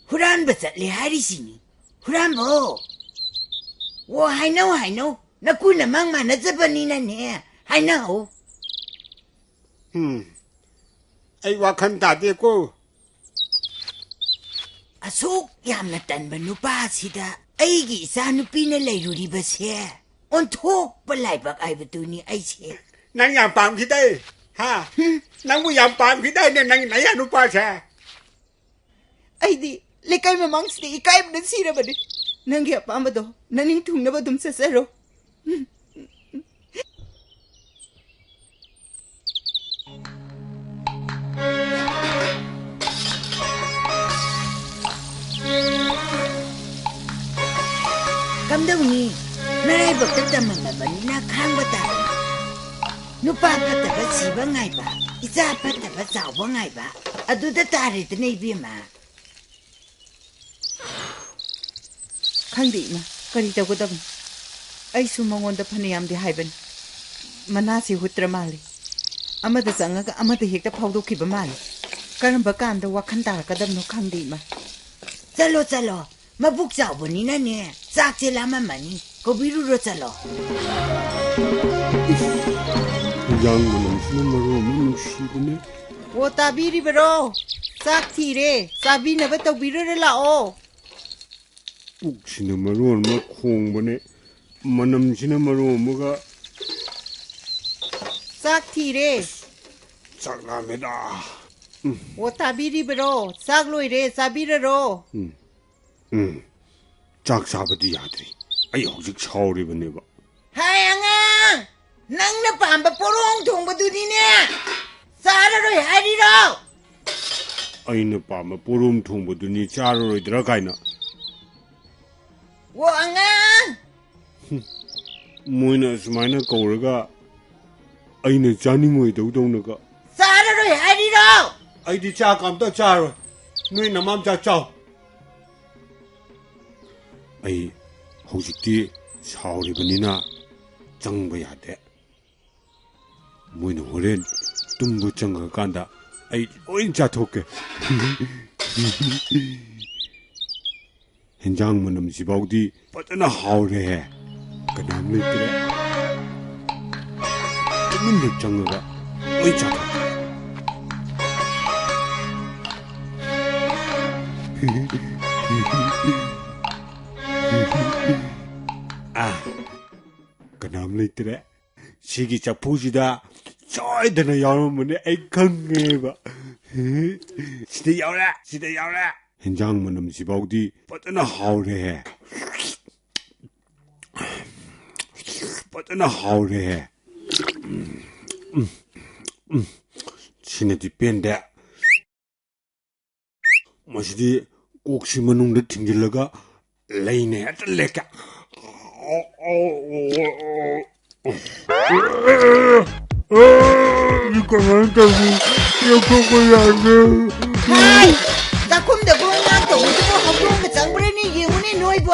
ꯍꯨꯔꯥꯟꯕ ꯆꯠꯂꯦ ꯍꯥꯏꯔꯤꯁꯤꯅꯤ꯫ ꯍꯨꯔꯥꯟꯕ? ꯑꯣ, ꯍꯥꯏꯅꯧ, ꯍꯥꯏꯅꯧ꯫ ꯅꯀꯨ ꯅꯃꯥꯡ ꯃꯥꯟꯅꯖꯕꯅꯤꯅꯅꯦ꯫ ꯍꯥꯏꯅꯧ꯫ ꯎꯝ꯫ ꯑꯩ ꯋꯥꯈꯜ ꯇꯥꯗꯦꯀꯣ꯫ ꯑꯁꯨꯛ ꯌꯥꯝꯅ ꯇꯟꯕ ꯅꯨꯄꯥꯁꯤꯗ ꯑꯩꯒꯤ ꯏꯆꯥꯅꯨꯄꯤꯅ ꯂꯩꯔꯨꯔꯤꯕꯁꯦ ꯑꯣꯟꯊꯣꯛꯄ ꯂꯥꯏꯕꯛ ꯍꯥꯏꯕꯗꯨꯅꯤ ꯑꯩꯁꯦ꯫ ꯅꯪ ꯌꯥꯝ ꯄꯥꯝꯈꯤꯗꯥꯏ? ꯍꯥ? ꯍꯨꯝ꯫ ꯅꯪꯕꯨ ꯌꯥꯝ ꯄꯥꯝꯈꯤꯗꯥꯏꯅꯦ, ꯅꯪ ꯅꯌꯥ ꯅꯨꯄꯥꯁꯦ? ꯑꯩꯗꯤ ꯂꯩꯀꯥꯏ ꯃꯃꯥꯡꯁꯤꯗ ꯏꯀꯥꯏꯕꯅ ꯁꯤꯔꯕꯅꯤ꯫ ꯅꯪꯒꯤ ꯑꯄꯥꯝꯕꯗꯣ ꯅꯅꯤꯡ ꯊꯨꯡꯅꯕ ꯑꯗꯨꯝ ꯆꯠꯆꯔꯣ꯫ ꯀꯝꯗꯧꯅꯤ? ꯅꯔꯥꯏꯕꯛꯇ ꯇꯝꯃꯝꯃꯕꯅꯤꯅ ꯈꯥꯡꯕ ꯇꯥꯕꯅꯤ꯫ ꯅꯨꯄꯥ ꯐꯠꯇꯕ ꯁꯤꯕ ꯉꯥꯏꯕ, ꯏꯆꯥ ꯐꯠꯇꯕ ꯆꯥꯎꯕ ꯉꯥꯏꯕ, ꯑꯗꯨꯗ ꯇꯥꯔꯦꯗꯅ, ꯏꯕꯦꯝꯃ꯫ ꯈꯪꯗꯦ ꯏꯃꯥ, ꯀꯔꯤ ꯇꯧꯒꯗꯕꯅꯣ? ꯑꯩꯁꯨ ꯃꯉꯣꯟꯗ ꯐꯅꯌꯥꯝꯗꯤ ꯍꯥꯏꯕꯅꯤ꯫ ꯃꯅꯥꯁꯤ ꯍꯨꯠꯇ꯭ꯔ ꯃꯥꯜꯂꯤ꯫ ꯑꯃꯗ ꯆꯪꯉꯒ ꯑꯃꯗ ꯍꯦꯛꯇ ꯐꯥꯎꯗꯣꯛꯈꯤꯕ ꯃꯥꯜꯂꯤ꯫ ꯀꯔꯝꯕ ꯀꯥꯟꯗ ꯋꯥꯈꯜ ꯇꯥꯔꯛꯀꯗꯕꯅꯣ ꯈꯪꯗꯦ, ꯏꯃꯥ꯫ ꯆꯠꯂꯣ, ꯆꯠꯂꯣ꯫ ꯃꯕꯨꯛ ꯆꯥꯎꯕꯅꯤꯅꯅꯦ, ꯆꯥꯛꯁꯦ ꯂꯥꯝꯃꯝꯃꯅꯤ꯫ ꯀꯧꯕꯤꯔꯨꯔꯣ, ꯆꯠꯂꯣ꯫ ꯍꯤꯟꯖꯥꯡ ꯃꯅꯝꯁꯤꯅ ꯃꯔꯣꯟ ꯑꯃ ꯅꯨꯡꯁꯤꯕꯅꯦ꯫ ꯑꯣ, ꯇꯥꯕꯤꯔꯤꯕꯔꯣ? ꯆꯥꯛ ꯊꯤꯔꯦ꯫ ꯆꯥꯕꯤꯅꯕ ꯇꯧꯕꯤꯔꯨꯔꯣ ꯂꯥꯛꯑꯣ꯫ ꯄꯨꯛꯁꯤꯅ ꯃꯔꯣꯟ ꯑꯃ ꯈꯣꯡꯕꯅꯦ, ꯃꯅꯝꯁꯤꯅ ꯃꯔꯣꯟ ꯑꯃꯒ꯫ ꯆꯥꯛ ꯊꯤꯔꯦ꯫ ꯆꯥꯛ ꯂꯥꯝꯃꯦꯗ꯫ ꯎꯝ꯫ ꯑꯣ, ꯇꯥꯕꯤꯔꯤꯕꯔꯣ? ꯆꯥꯛ ꯂꯣꯏꯔꯦ, ꯆꯥꯕꯤꯔꯔꯣ꯫ ꯎꯝ꯫ ꯎꯝ꯫ ꯆꯥꯛ ꯆꯥꯕꯗꯤ ꯌꯥꯗ꯭ꯔꯤ꯫ ꯑꯩ ꯍꯧꯖꯤꯛ ꯁꯥꯎꯔꯤꯕꯅꯦꯕ꯫ ꯍꯥꯏ ꯑꯉꯥꯡ! ꯅꯪꯅ ꯄꯥꯝꯕ ꯄꯣꯔꯣꯡ ꯊꯣꯡꯕꯗꯨꯗꯤꯅꯦ, ꯆꯥꯔꯔꯣꯏ ꯍꯥꯏꯔꯤꯔꯣ? ꯑꯩꯅ ꯄꯥꯝꯕ ꯄꯣꯔꯣꯝ ꯊꯣꯡꯕꯗꯨꯅꯤ ꯆꯥꯔꯔꯣꯏꯗ꯭ꯔꯥ ꯀꯥꯏꯅ꯫ ꯑꯣ ꯑꯉꯥꯡ! ꯃꯣꯏꯅ ꯑꯁꯨꯃꯥꯏꯅ ꯀꯧꯔꯒ ꯑꯩꯅ ꯆꯥꯅꯤꯡꯉꯣꯏꯗꯧꯗꯧꯅꯒ꯫ ꯆꯥꯔꯔꯣꯏ ꯍꯥꯏꯔꯤꯔꯣ? ꯑꯩꯗꯤ ꯆꯥꯛ ꯑꯝꯇ ꯆꯥꯔꯣꯏ꯫ ꯅꯣꯏ ꯅꯃꯥꯝꯆꯥ ꯆꯥꯎ꯫ ꯑꯩ ꯍꯧꯖꯤꯛꯇꯤ ꯁꯥꯎꯔꯤꯕꯅꯤꯅ ꯆꯪꯕ ꯌꯥꯗꯦ꯫ ꯃꯣꯏꯅ ꯍꯣꯔꯦꯟ ꯇꯨꯝꯕ ꯆꯪꯈ꯭ꯔꯀꯥꯟꯗ ꯑꯩ ꯂꯣꯏ ꯆꯥꯊꯣꯛꯀꯦ꯫ ꯍꯦꯟꯖꯥꯡ ꯃꯅꯝꯁꯤꯐꯥꯎꯗꯤ ꯐꯖꯅ ꯍꯥꯎꯔꯦꯍꯦ꯫ ꯀꯅꯥꯝ ꯂꯩꯇ꯭ꯔꯦ꯫ ꯇꯨꯃꯤꯟꯅ ꯆꯪꯉꯒ ꯂꯣꯏ ꯆꯥꯊꯣꯛꯀꯦ꯫ ꯑꯥ, ꯀꯅꯥꯝ ꯂꯩꯇ꯭ꯔꯦ꯫ ꯁꯤꯒꯤ ꯆꯐꯨꯁꯤꯗ ꯁꯣꯏꯗꯅ ꯌꯥꯎꯔꯝꯕꯅꯦ, ꯑꯩ ꯈꯪꯉꯦꯕ꯫ ꯁꯤꯗ ꯌꯥꯎꯔꯦ, ꯁꯤꯗ ꯌꯥꯎꯔꯦ꯫ ꯍꯦꯟꯖꯥꯡ ꯃꯅꯝꯁꯤꯐꯥꯎꯗꯤ ꯐꯖꯅ ꯍꯥꯎꯔꯦꯍꯦ꯫ ꯐꯖꯅ ꯍꯥꯎꯔꯦꯍꯦ꯫ ꯎꯝ, ꯎꯝ, ꯎꯝ꯫ ꯁꯤꯅꯗꯤ ꯄꯦꯟꯗꯦ꯫ ꯃꯁꯤꯗꯤ ꯀꯣꯛꯁꯤ ꯃꯅꯨꯡꯗ ꯊꯤꯡꯖꯤꯜꯂꯒ ꯂꯩꯅ ꯍꯦꯛꯇ ꯂꯦꯛꯀꯦ꯫ ꯁꯤ ꯀꯃꯥꯏꯅ ꯇꯧꯅꯤ? ꯂꯧꯊꯣꯛꯄ ꯌꯥꯗꯦ꯫ ꯍꯥꯏ! ꯆꯥꯛꯈꯨꯝꯗ ꯒ꯭ꯔꯣꯡ ꯒ꯭ꯔꯥꯡ ꯇꯧꯕꯗꯨꯕꯨ ꯍꯧꯗꯣꯡꯒ ꯆꯪꯕ꯭ꯔꯅꯦ? ꯌꯦꯡꯉꯨꯅꯦ ꯅꯣꯏꯕꯣ꯫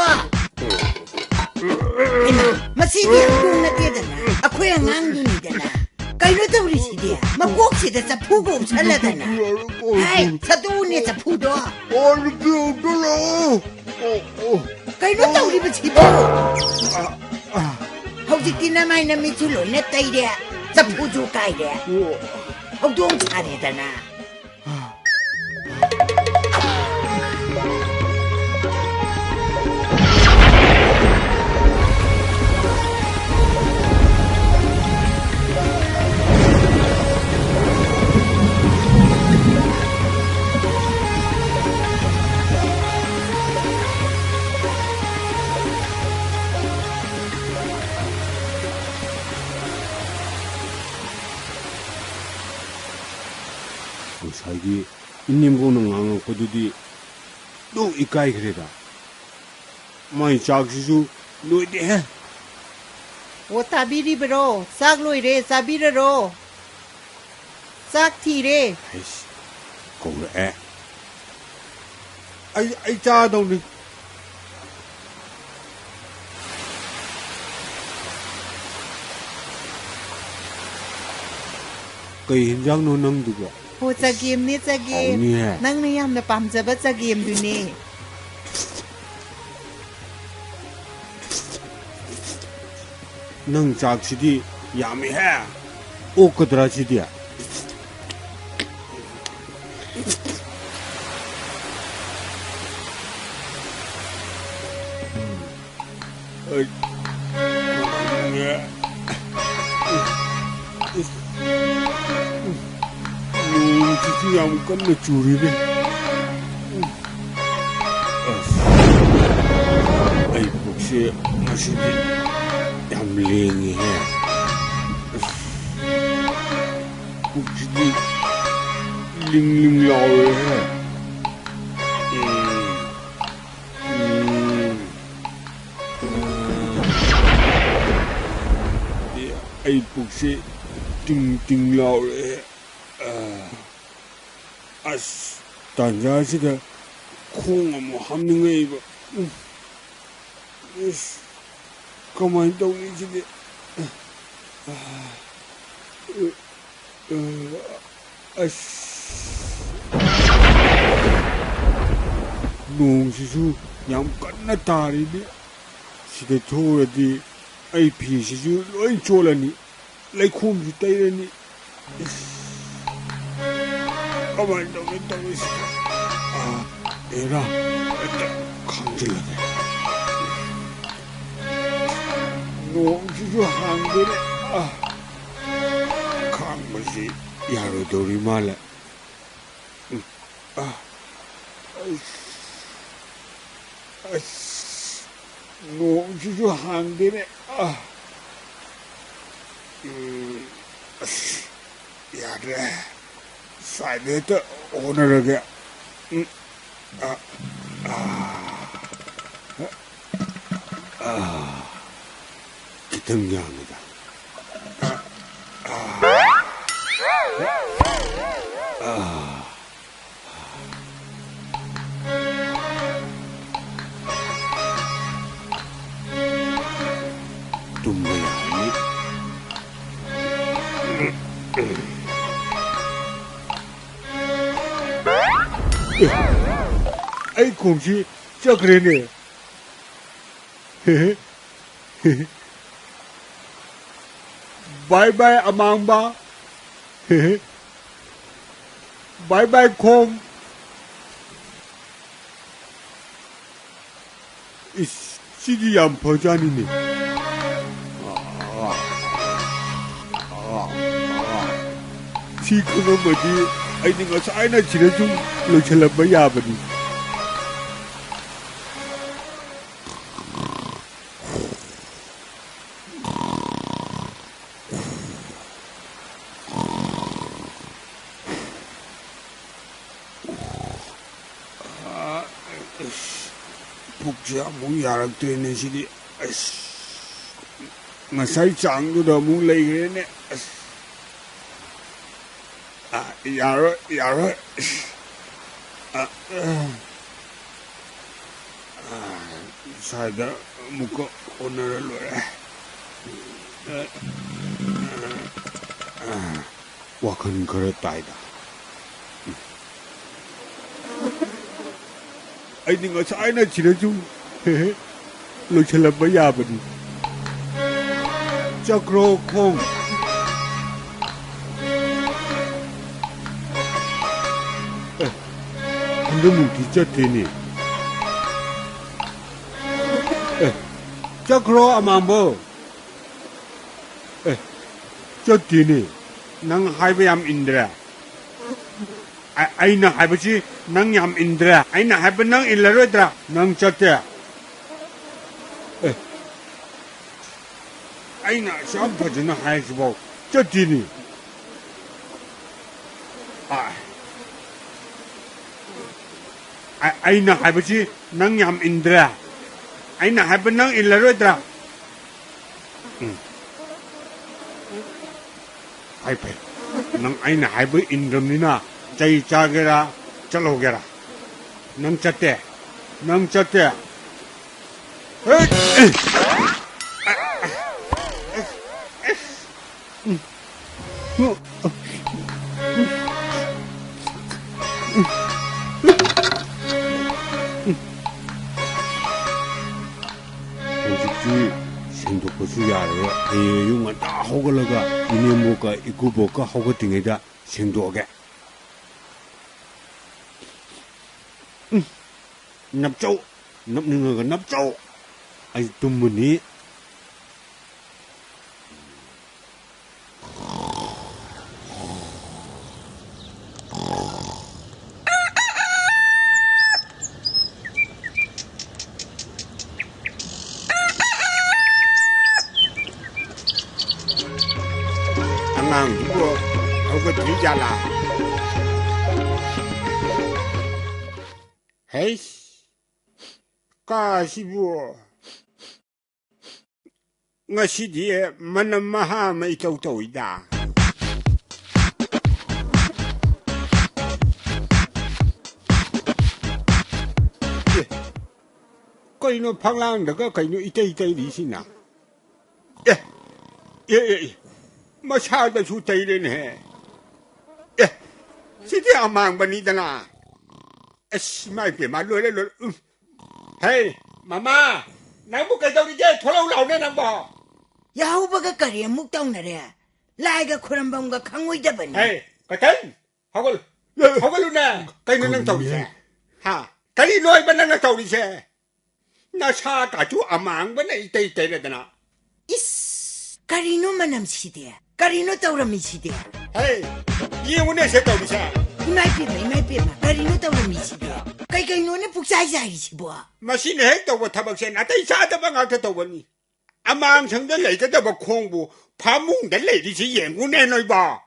ꯍꯩꯃꯥ, ꯃꯁꯤꯗꯤ ꯍꯧꯗꯣꯡ ꯅꯠꯇꯦꯗꯅ, ꯑꯩꯈꯣꯏ ꯑꯉꯥꯡꯗꯨꯅꯤꯗꯅ꯫ ꯀꯩꯅꯣ ꯇꯧꯔꯤꯁꯤꯗꯤ? ꯃꯀꯣꯛꯁꯤꯗ ꯆꯐꯨꯒ ꯎꯞꯁꯜꯂꯗꯅ꯫ ꯍꯥꯏ, ꯁꯠꯇꯣꯛꯎꯅꯦ ꯆꯐꯨꯗꯣ꯫ ꯑꯣ, ꯅꯨꯄꯤ ꯑꯝꯇ ꯂꯥꯛꯑꯣ꯫ ꯑꯣ, ꯑꯣ꯫ ꯀꯩꯅꯣ ꯇꯧꯔꯤꯕꯁꯤꯕꯣ? ꯑ, ꯑ꯫ ꯍꯧꯖꯤꯛꯇꯤ ꯅꯃꯥꯏ ꯅꯃꯤꯠꯁꯨ ꯂꯣꯏꯅ ꯇꯩꯔꯦ, ꯆꯐꯨꯁꯨ ꯀꯥꯏꯔꯦ, ꯑꯣ꯫ ꯍꯧꯗꯣꯡ ꯁꯥꯔꯦꯗꯅ꯫ ꯉꯁꯥꯏꯒꯤ ꯏꯅꯦꯝꯕꯣꯛꯅ ꯉꯥꯡꯉꯛꯄꯗꯨꯗꯤ ꯂꯣꯏ ꯏꯀꯥꯏꯈ꯭ꯔꯦꯗ꯫ ꯃꯥꯏ ꯆꯥꯛꯁꯤꯁꯨ ꯂꯣꯏꯗꯦꯍꯦ꯫ ꯑꯣ, ꯇꯥꯕꯤꯔꯤꯕꯔꯣ? ꯆꯥꯛ ꯂꯣꯏꯔꯦ, ꯆꯥꯕꯤꯔꯔꯣ꯫ ꯆꯥꯛ ꯊꯤꯔꯦ꯫ ꯑꯩꯁ, ꯀꯧꯔꯛꯑꯦ꯫ ꯑꯩ, ꯑꯩ ꯆꯥꯗꯧꯅꯤ꯫ ꯀꯩ ꯍꯤꯟꯖꯥꯡꯅꯣ ꯅꯪꯗꯨꯕꯣ? ꯍꯣ, ꯆꯒꯦꯝꯅꯦ, ꯆꯒꯦꯝ꯫ ꯍꯥꯎꯅꯤꯍꯦ꯫ ꯅꯪꯅ ꯌꯥꯝꯅ ꯄꯥꯝꯖꯕ ꯆꯒꯦꯝꯗꯨꯅꯦ꯫ ꯅꯪ ꯆꯥꯛꯁꯤꯗꯤ ꯌꯥꯝꯃꯤꯍꯦ꯫ ꯑꯣꯛꯀꯗ꯭ꯔꯥ ꯁꯤꯗꯤ? ꯑꯩ, ꯅꯣꯡꯁꯤꯁꯨ ꯌꯥꯝ ꯀꯟꯅ ꯆꯨꯔꯤꯅꯦ꯫ ꯑꯁ, ꯑꯩ ꯄꯨꯛꯁꯦ ꯉꯁꯤꯗꯤ ꯌꯥꯝ ꯂꯦꯡꯉꯤꯍꯦ꯫ ꯑꯁ, ꯄꯨꯛꯁꯤꯗꯤ ꯂꯤꯡ ꯂꯤꯡ ꯂꯥꯎꯔꯦꯍꯦ꯫ ꯎꯝ, ꯎꯝ, ꯎꯝ꯫ ꯑꯩ ꯄꯨꯛꯁꯦ ꯇꯤꯡ ꯇꯤꯡ ꯂꯥꯎꯔꯦꯍꯦ꯫ ꯑ, ꯑꯁ, ꯇꯥꯟꯖꯥꯁꯤꯗ ꯈꯣꯡ ꯑꯃꯨꯛ ꯍꯥꯝꯅꯤꯡꯉꯛꯏꯕ꯫ ꯎꯝ꯫ ꯏꯁ, ꯀꯃꯥꯏꯅ ꯇꯧꯅꯤ ꯁꯤꯗꯤ? ꯑ, ꯑꯁ, ꯅꯣꯡꯁꯤꯁꯨ ꯌꯥꯝ ꯀꯟꯅ ꯇꯥꯔꯤꯅꯦ꯫ ꯁꯤꯗ ꯊꯣꯛꯎꯔꯗꯤ ꯑꯩ ꯐꯤꯁꯤꯁꯨ ꯂꯣꯏ ꯆꯣꯠꯂꯅꯤ, ꯂꯩꯈꯣꯝꯁꯨ ꯇꯩꯔꯅꯤ꯫ ꯏꯁ, ꯀꯃꯥꯏꯅ ꯇꯧꯒꯦ ꯇꯧꯔꯤꯁꯤꯕꯣ? ꯑꯥ, ꯑꯦꯔꯥ, ꯍꯦꯛꯇ ꯈꯥꯡꯖꯤꯜꯂꯒꯦ꯫ ꯅꯣꯡꯁꯤꯁꯨ ꯍꯥꯡꯗꯦꯅꯦ꯫ ꯑꯥ, ꯈꯥꯡꯕꯁꯤ ꯌꯥꯔꯣꯏꯗꯧꯔꯤ ꯃꯥꯜꯂꯦ꯫ ꯎꯝ, ꯑꯥ, ꯑꯁ, ꯑꯁ, ꯅꯣꯡꯁꯤꯁꯨ ꯍꯥꯡꯗꯦꯅꯦ꯫ ꯑꯥ, ꯎꯝ, ꯑꯁ, ꯌꯥꯗ꯭ꯔꯦ꯫ ꯁ꯭ꯋꯥꯏꯗ ꯍꯦꯛꯇ ꯍꯣꯠꯅꯔꯒꯦ꯫ ꯎꯝ, ꯑꯥ, ꯑꯥ, ꯑꯥ, ꯈꯤꯇꯪ ꯌꯥꯝꯃꯤꯗ꯫ ꯑꯥ, ꯑꯥ, ꯑꯥ꯫ ꯇꯨꯝꯕ ꯌꯥꯔꯅꯤ꯫ ꯑꯦ, ꯑꯩ ꯈꯣꯡꯁꯤ ꯆꯠꯈ꯭ꯔꯦꯅꯦ꯫ ꯕꯥꯏ ꯕꯥꯏ ꯑꯃꯥꯡꯕ꯫ ꯕꯥꯏ ꯕꯥꯏ ꯈꯣꯡ꯫ ꯏꯁ, ꯁꯤꯗꯤ ꯌꯥꯝ ꯐꯖꯥꯅꯤꯅꯦ꯫ ꯁꯤ ꯈꯪꯉꯝꯃꯗꯤ ꯑꯩꯗꯤ ꯉꯁꯥꯏꯅ ꯁꯤꯗ ꯁꯨꯝ ꯂꯣꯏꯁꯤꯜꯂꯝꯕ ꯌꯥꯕꯅꯤ꯫ ꯑꯥ, ꯑꯁ, ꯄꯨꯛꯁꯦ ꯑꯃꯨꯛ ꯌꯥꯔꯛꯇ꯭ꯔꯦꯅꯦ ꯁꯤꯗꯤ꯫ ꯑꯁ, ꯉꯁꯥꯏ ꯆꯥꯡꯗꯨꯗ ꯑꯃꯨꯛ ꯂꯩꯈ꯭ꯔꯦꯅꯦ꯫ ꯑꯁ, ꯑꯥ, ꯌꯥꯔꯣꯏ, ꯌꯥꯔꯣꯏ꯫ ꯑꯥ, ꯑꯥ꯫ ꯁ꯭ꯋꯥꯏꯗ ꯑꯃꯨꯛꯀ ꯍꯣꯠꯅꯔ ꯂꯣꯏꯔꯦ꯫ ꯑ, ꯋꯥꯈꯜ ꯈꯔ ꯇꯥꯏꯗ꯫ ꯑꯩꯗꯤ ꯉꯁꯥꯏꯅ ꯁꯤꯔꯁꯨ ꯂꯣꯏꯁꯤꯜꯂꯝꯕ ꯌꯥꯕꯅꯤ꯫ ꯆꯠꯈ꯭ꯔꯣ ꯈꯣꯡ꯫ ꯑꯦ, ꯍꯟꯗꯛꯃꯨꯛꯇꯤ ꯆꯠꯇꯦꯅꯦ꯫ ꯑꯦ, ꯆꯠꯈ꯭ꯔꯣ ꯑꯃꯥꯡꯕꯧ꯫ ꯑꯦ, ꯆꯠꯇꯦꯅꯦ꯫ ꯅꯪ ꯍꯥꯏꯕ ꯌꯥꯝ ꯏꯟꯗ꯭ꯔꯦ꯫ ꯑ-, ꯑꯩꯅ ꯍꯥꯏꯕꯁꯤ ꯅꯪ ꯌꯥꯝ ꯏꯟꯗ꯭ꯔꯦ꯫ ꯑꯩꯅ ꯍꯥꯏꯕ ꯅꯪ ꯏꯜꯂꯔꯣꯏꯗ꯭ꯔꯥ? ꯅꯪ ꯆꯠꯇꯦ꯫ ꯑꯦ, ꯑꯩꯅ ꯑꯁꯨꯛ ꯌꯥꯝ ꯐꯖꯅ ꯍꯥꯏꯁꯤꯐꯥꯎ ꯆꯠꯇꯦꯅꯦ꯫ ꯑ-, ꯑ-, ꯑꯩꯅ ꯍꯥꯏꯕꯁꯤ ꯅꯪ ꯌꯥꯝ ꯏꯟꯗ꯭ꯔꯦ꯫ ꯑꯩꯅ ꯍꯥꯏꯕ ꯅꯪ ꯏꯜꯂꯔꯣꯏꯗ꯭ꯔꯥ? ꯎꯝ꯫ ꯐꯩ, ꯐꯩ꯫ ꯅꯪ ꯑꯩꯅ ꯍꯥꯏꯕ ꯏꯟꯗ꯭ꯔꯕꯅꯤꯅ ꯆꯩ ꯆꯥꯒꯦꯔꯥ, ꯆꯠꯍꯧꯒꯦꯔꯥ? ꯅꯪ ꯆꯠꯇꯦ꯫ ꯅꯪ ꯆꯠꯇꯦ꯫ ꯍꯦꯠ! ꯍꯧꯖꯤꯛꯇꯤ ꯁꯦꯡꯗꯣꯛꯄꯁꯨ ꯌꯥꯔꯦ꯫ ꯍꯌꯦꯡ ꯑꯌꯨꯛ ꯉꯟꯇꯥ ꯍꯧꯒꯠꯂꯒ ꯏꯅꯦꯝꯕꯣꯛꯀ ꯏꯀꯨꯕꯣꯛꯀ ꯍꯧꯒꯠꯇ꯭ꯔꯤꯉꯩꯗ ꯁꯦꯡꯗꯣꯛꯑꯒꯦ꯫ ꯎꯝ, ꯅꯞꯆꯧ, ꯅꯞꯅꯤꯡꯉꯒ ꯅꯞꯆꯧ꯫ ꯑꯩ ꯇꯨꯝꯃꯅꯤ꯫ ꯑꯉꯥꯡꯗꯨꯕꯨ ꯍꯧꯒꯠꯇ꯭ꯔꯤ ꯖꯥꯠꯂꯥ? ꯍꯩꯁ, ꯀꯥꯁꯤꯕꯨ꯫ ꯉꯁꯤꯗꯤ ꯃꯅꯝ ꯃꯍꯥ ꯑꯃ ꯏꯇꯧ ꯇꯧꯏꯗ꯫ ꯑꯦ, ꯀꯩꯅꯣ ꯐꯛꯂꯥꯡꯗꯒ ꯀꯩꯅꯣ ꯏꯇꯩ ꯇꯩꯔꯤꯁꯤꯅ? ꯑꯦ, ꯑꯦ, ꯑꯦ, ꯑꯦ꯫ ꯃꯁꯥꯗꯁꯨ ꯇꯩꯔꯦꯅꯦꯍꯦ꯫ ꯑꯦ, ꯁꯤꯗꯤ ꯑꯃꯥꯡꯕꯅꯤꯗꯅ꯫ ꯑꯁ, ꯏꯃꯥ ꯏꯄꯦꯝꯃ, ꯂꯣꯏꯔꯦ, ꯂꯣꯏꯔꯦ꯫ ꯎꯝ꯫ ꯍꯦ, ꯃꯃꯥ, ꯅꯪꯕꯨ ꯀꯩꯗꯧꯔꯤꯒꯦ? ꯊꯣꯛꯂꯛꯎ ꯂꯥꯎꯅꯦ ꯅꯪꯕꯣ꯫ ꯌꯥꯍꯧꯕꯒ ꯀꯔꯤ ꯑꯃꯨꯛ ꯇꯧꯅꯔꯦ? ꯂꯥꯏꯒ ꯈꯨꯔꯝꯕꯝꯒ ꯈꯪꯉꯣꯏꯗꯕꯅꯤ꯫ ꯍꯦ, ꯀꯇꯟ, ꯍꯧꯒꯠꯂꯨ꯫ ꯍꯧꯒꯠꯂꯨꯅꯦ꯫ ꯀꯩꯅꯣ ꯅꯪ ꯇꯧꯔꯤꯁꯦ? ꯀꯔꯤꯅꯣ? ꯍꯥ? ꯀꯔꯤꯅꯣ ꯍꯥꯏꯕ ꯅꯪꯅ ꯇꯧꯔꯤꯁꯦ? ꯅꯁꯥ ꯀꯥꯆꯨ ꯑꯃꯥꯡꯕꯅ ꯏꯇꯩ ꯇꯩꯔꯗꯅ꯫ ꯏꯁ! ꯀꯔꯤꯅꯣ ꯃꯅꯝꯁꯤꯗꯤ? ꯀꯔꯤꯅꯣ ꯇꯧꯔꯝꯃꯤꯁꯤꯗꯤ? ꯍꯦ, ꯌꯦꯡꯉꯨꯅꯦ ꯁꯦ ꯇꯧꯔꯤꯁꯦ꯫ ꯏꯃꯥ ꯏꯄꯦꯝꯃ, ꯏꯃꯥ ꯏꯄꯦꯝꯃ, ꯀꯔꯤꯅꯣ ꯇꯧꯔꯝꯃꯤꯁꯤꯗꯤ? ꯀꯩ ꯀꯩꯅꯣꯅꯦ ꯄꯨꯛꯆꯥꯏ ꯆꯥꯏꯔꯤꯁꯤꯕꯣ? ꯃꯁꯤꯅ ꯍꯦꯛ ꯇꯧꯕ ꯊꯕꯛꯁꯦ ꯅꯥꯇꯩ ꯆꯥꯗꯕ ꯉꯥꯛꯇ ꯇꯧꯕꯅꯤ꯫ ꯑꯃꯥꯡꯁꯪꯗ ꯂꯩꯒꯗꯕ ꯈꯣꯡꯕꯨ ꯐꯃꯨꯡꯗ ꯂꯩꯔꯤꯁꯤ ꯌꯦꯡꯉꯨꯅꯦ ꯅꯣꯏꯕꯣ꯫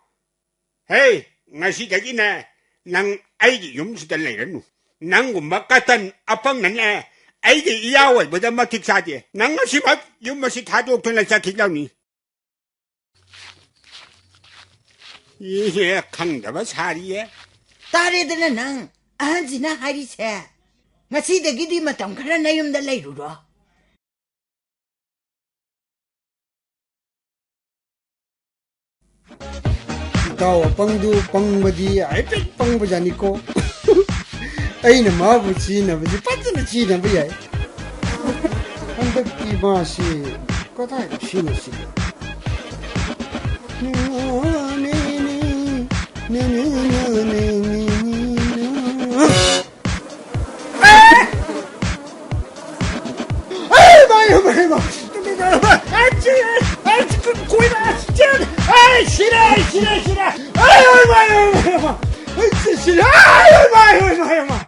ꯍꯦ, ꯉꯁꯤꯗꯒꯤꯅꯦ ꯅꯪ ꯑꯩꯒꯤ ꯌꯨꯝꯁꯤꯗ ꯂꯩꯔꯅꯨ꯫ ꯅꯪꯒꯨꯝꯕ ꯀꯇꯟ ꯑꯄꯪꯅꯅꯦ ꯑꯩꯒꯤ ꯏꯌꯥ ꯑꯣꯏꯕꯗ ꯃꯇꯤꯛ ꯆꯥꯗꯦ꯫ ꯅꯪ ꯉꯁꯤꯃꯛ ꯌꯨꯝ ꯑꯁꯤ ꯊꯥꯗꯣꯛꯇꯨꯅ ꯆꯠꯈꯤꯗꯧꯅꯤ꯫ ꯏꯍꯦ, ꯈꯪꯗꯕ ꯁꯥꯔꯤꯌꯦ꯫ ꯇꯥꯔꯦꯗꯅ ꯅꯪ ꯑꯍꯟꯁꯤꯅ ꯍꯥꯏꯔꯤꯁꯦ꯫ ꯉꯁꯤꯗꯒꯤꯗꯤ ꯃꯇꯝ ꯈꯔ ꯅꯌꯨꯝꯗ ꯂꯩꯔꯨꯔꯣ꯫ ꯏꯇꯥꯎ ꯑꯄꯪꯗꯨ ꯄꯪꯕꯗꯤ ꯍꯥꯏꯐꯦꯠ ꯄꯪꯕꯖꯥꯠꯅꯤꯀꯣ꯫ ꯑꯩꯅ ꯃꯥꯕꯨ ꯆꯤꯅꯕꯁꯤ ꯐꯖꯅ ꯆꯤꯅꯕ ꯌꯥꯏ꯫ ꯍꯟꯗꯛꯇꯤ ꯃꯥꯁꯤ ꯀꯗꯥꯏꯗ ꯁꯤꯅꯁꯤꯒꯦ? ꯑꯩ ꯃꯥꯏ, ꯃꯥꯏ, ꯃꯥꯏ, ꯃꯥꯏ, ꯑꯩ ꯁꯤꯔꯦ, ꯑꯩ ꯁꯤꯔꯦ, ꯁꯤꯔꯦ꯫ ꯑꯩ ꯃꯥꯏ, ꯃꯥꯏ, ꯃꯥꯏ, ꯃꯥꯏ, ꯑꯩ ꯁꯤꯔꯦ꯫ ꯑꯩ ꯃꯥꯏ, ꯃꯥꯏ, ꯃꯥꯏ, ꯃꯥꯏ꯫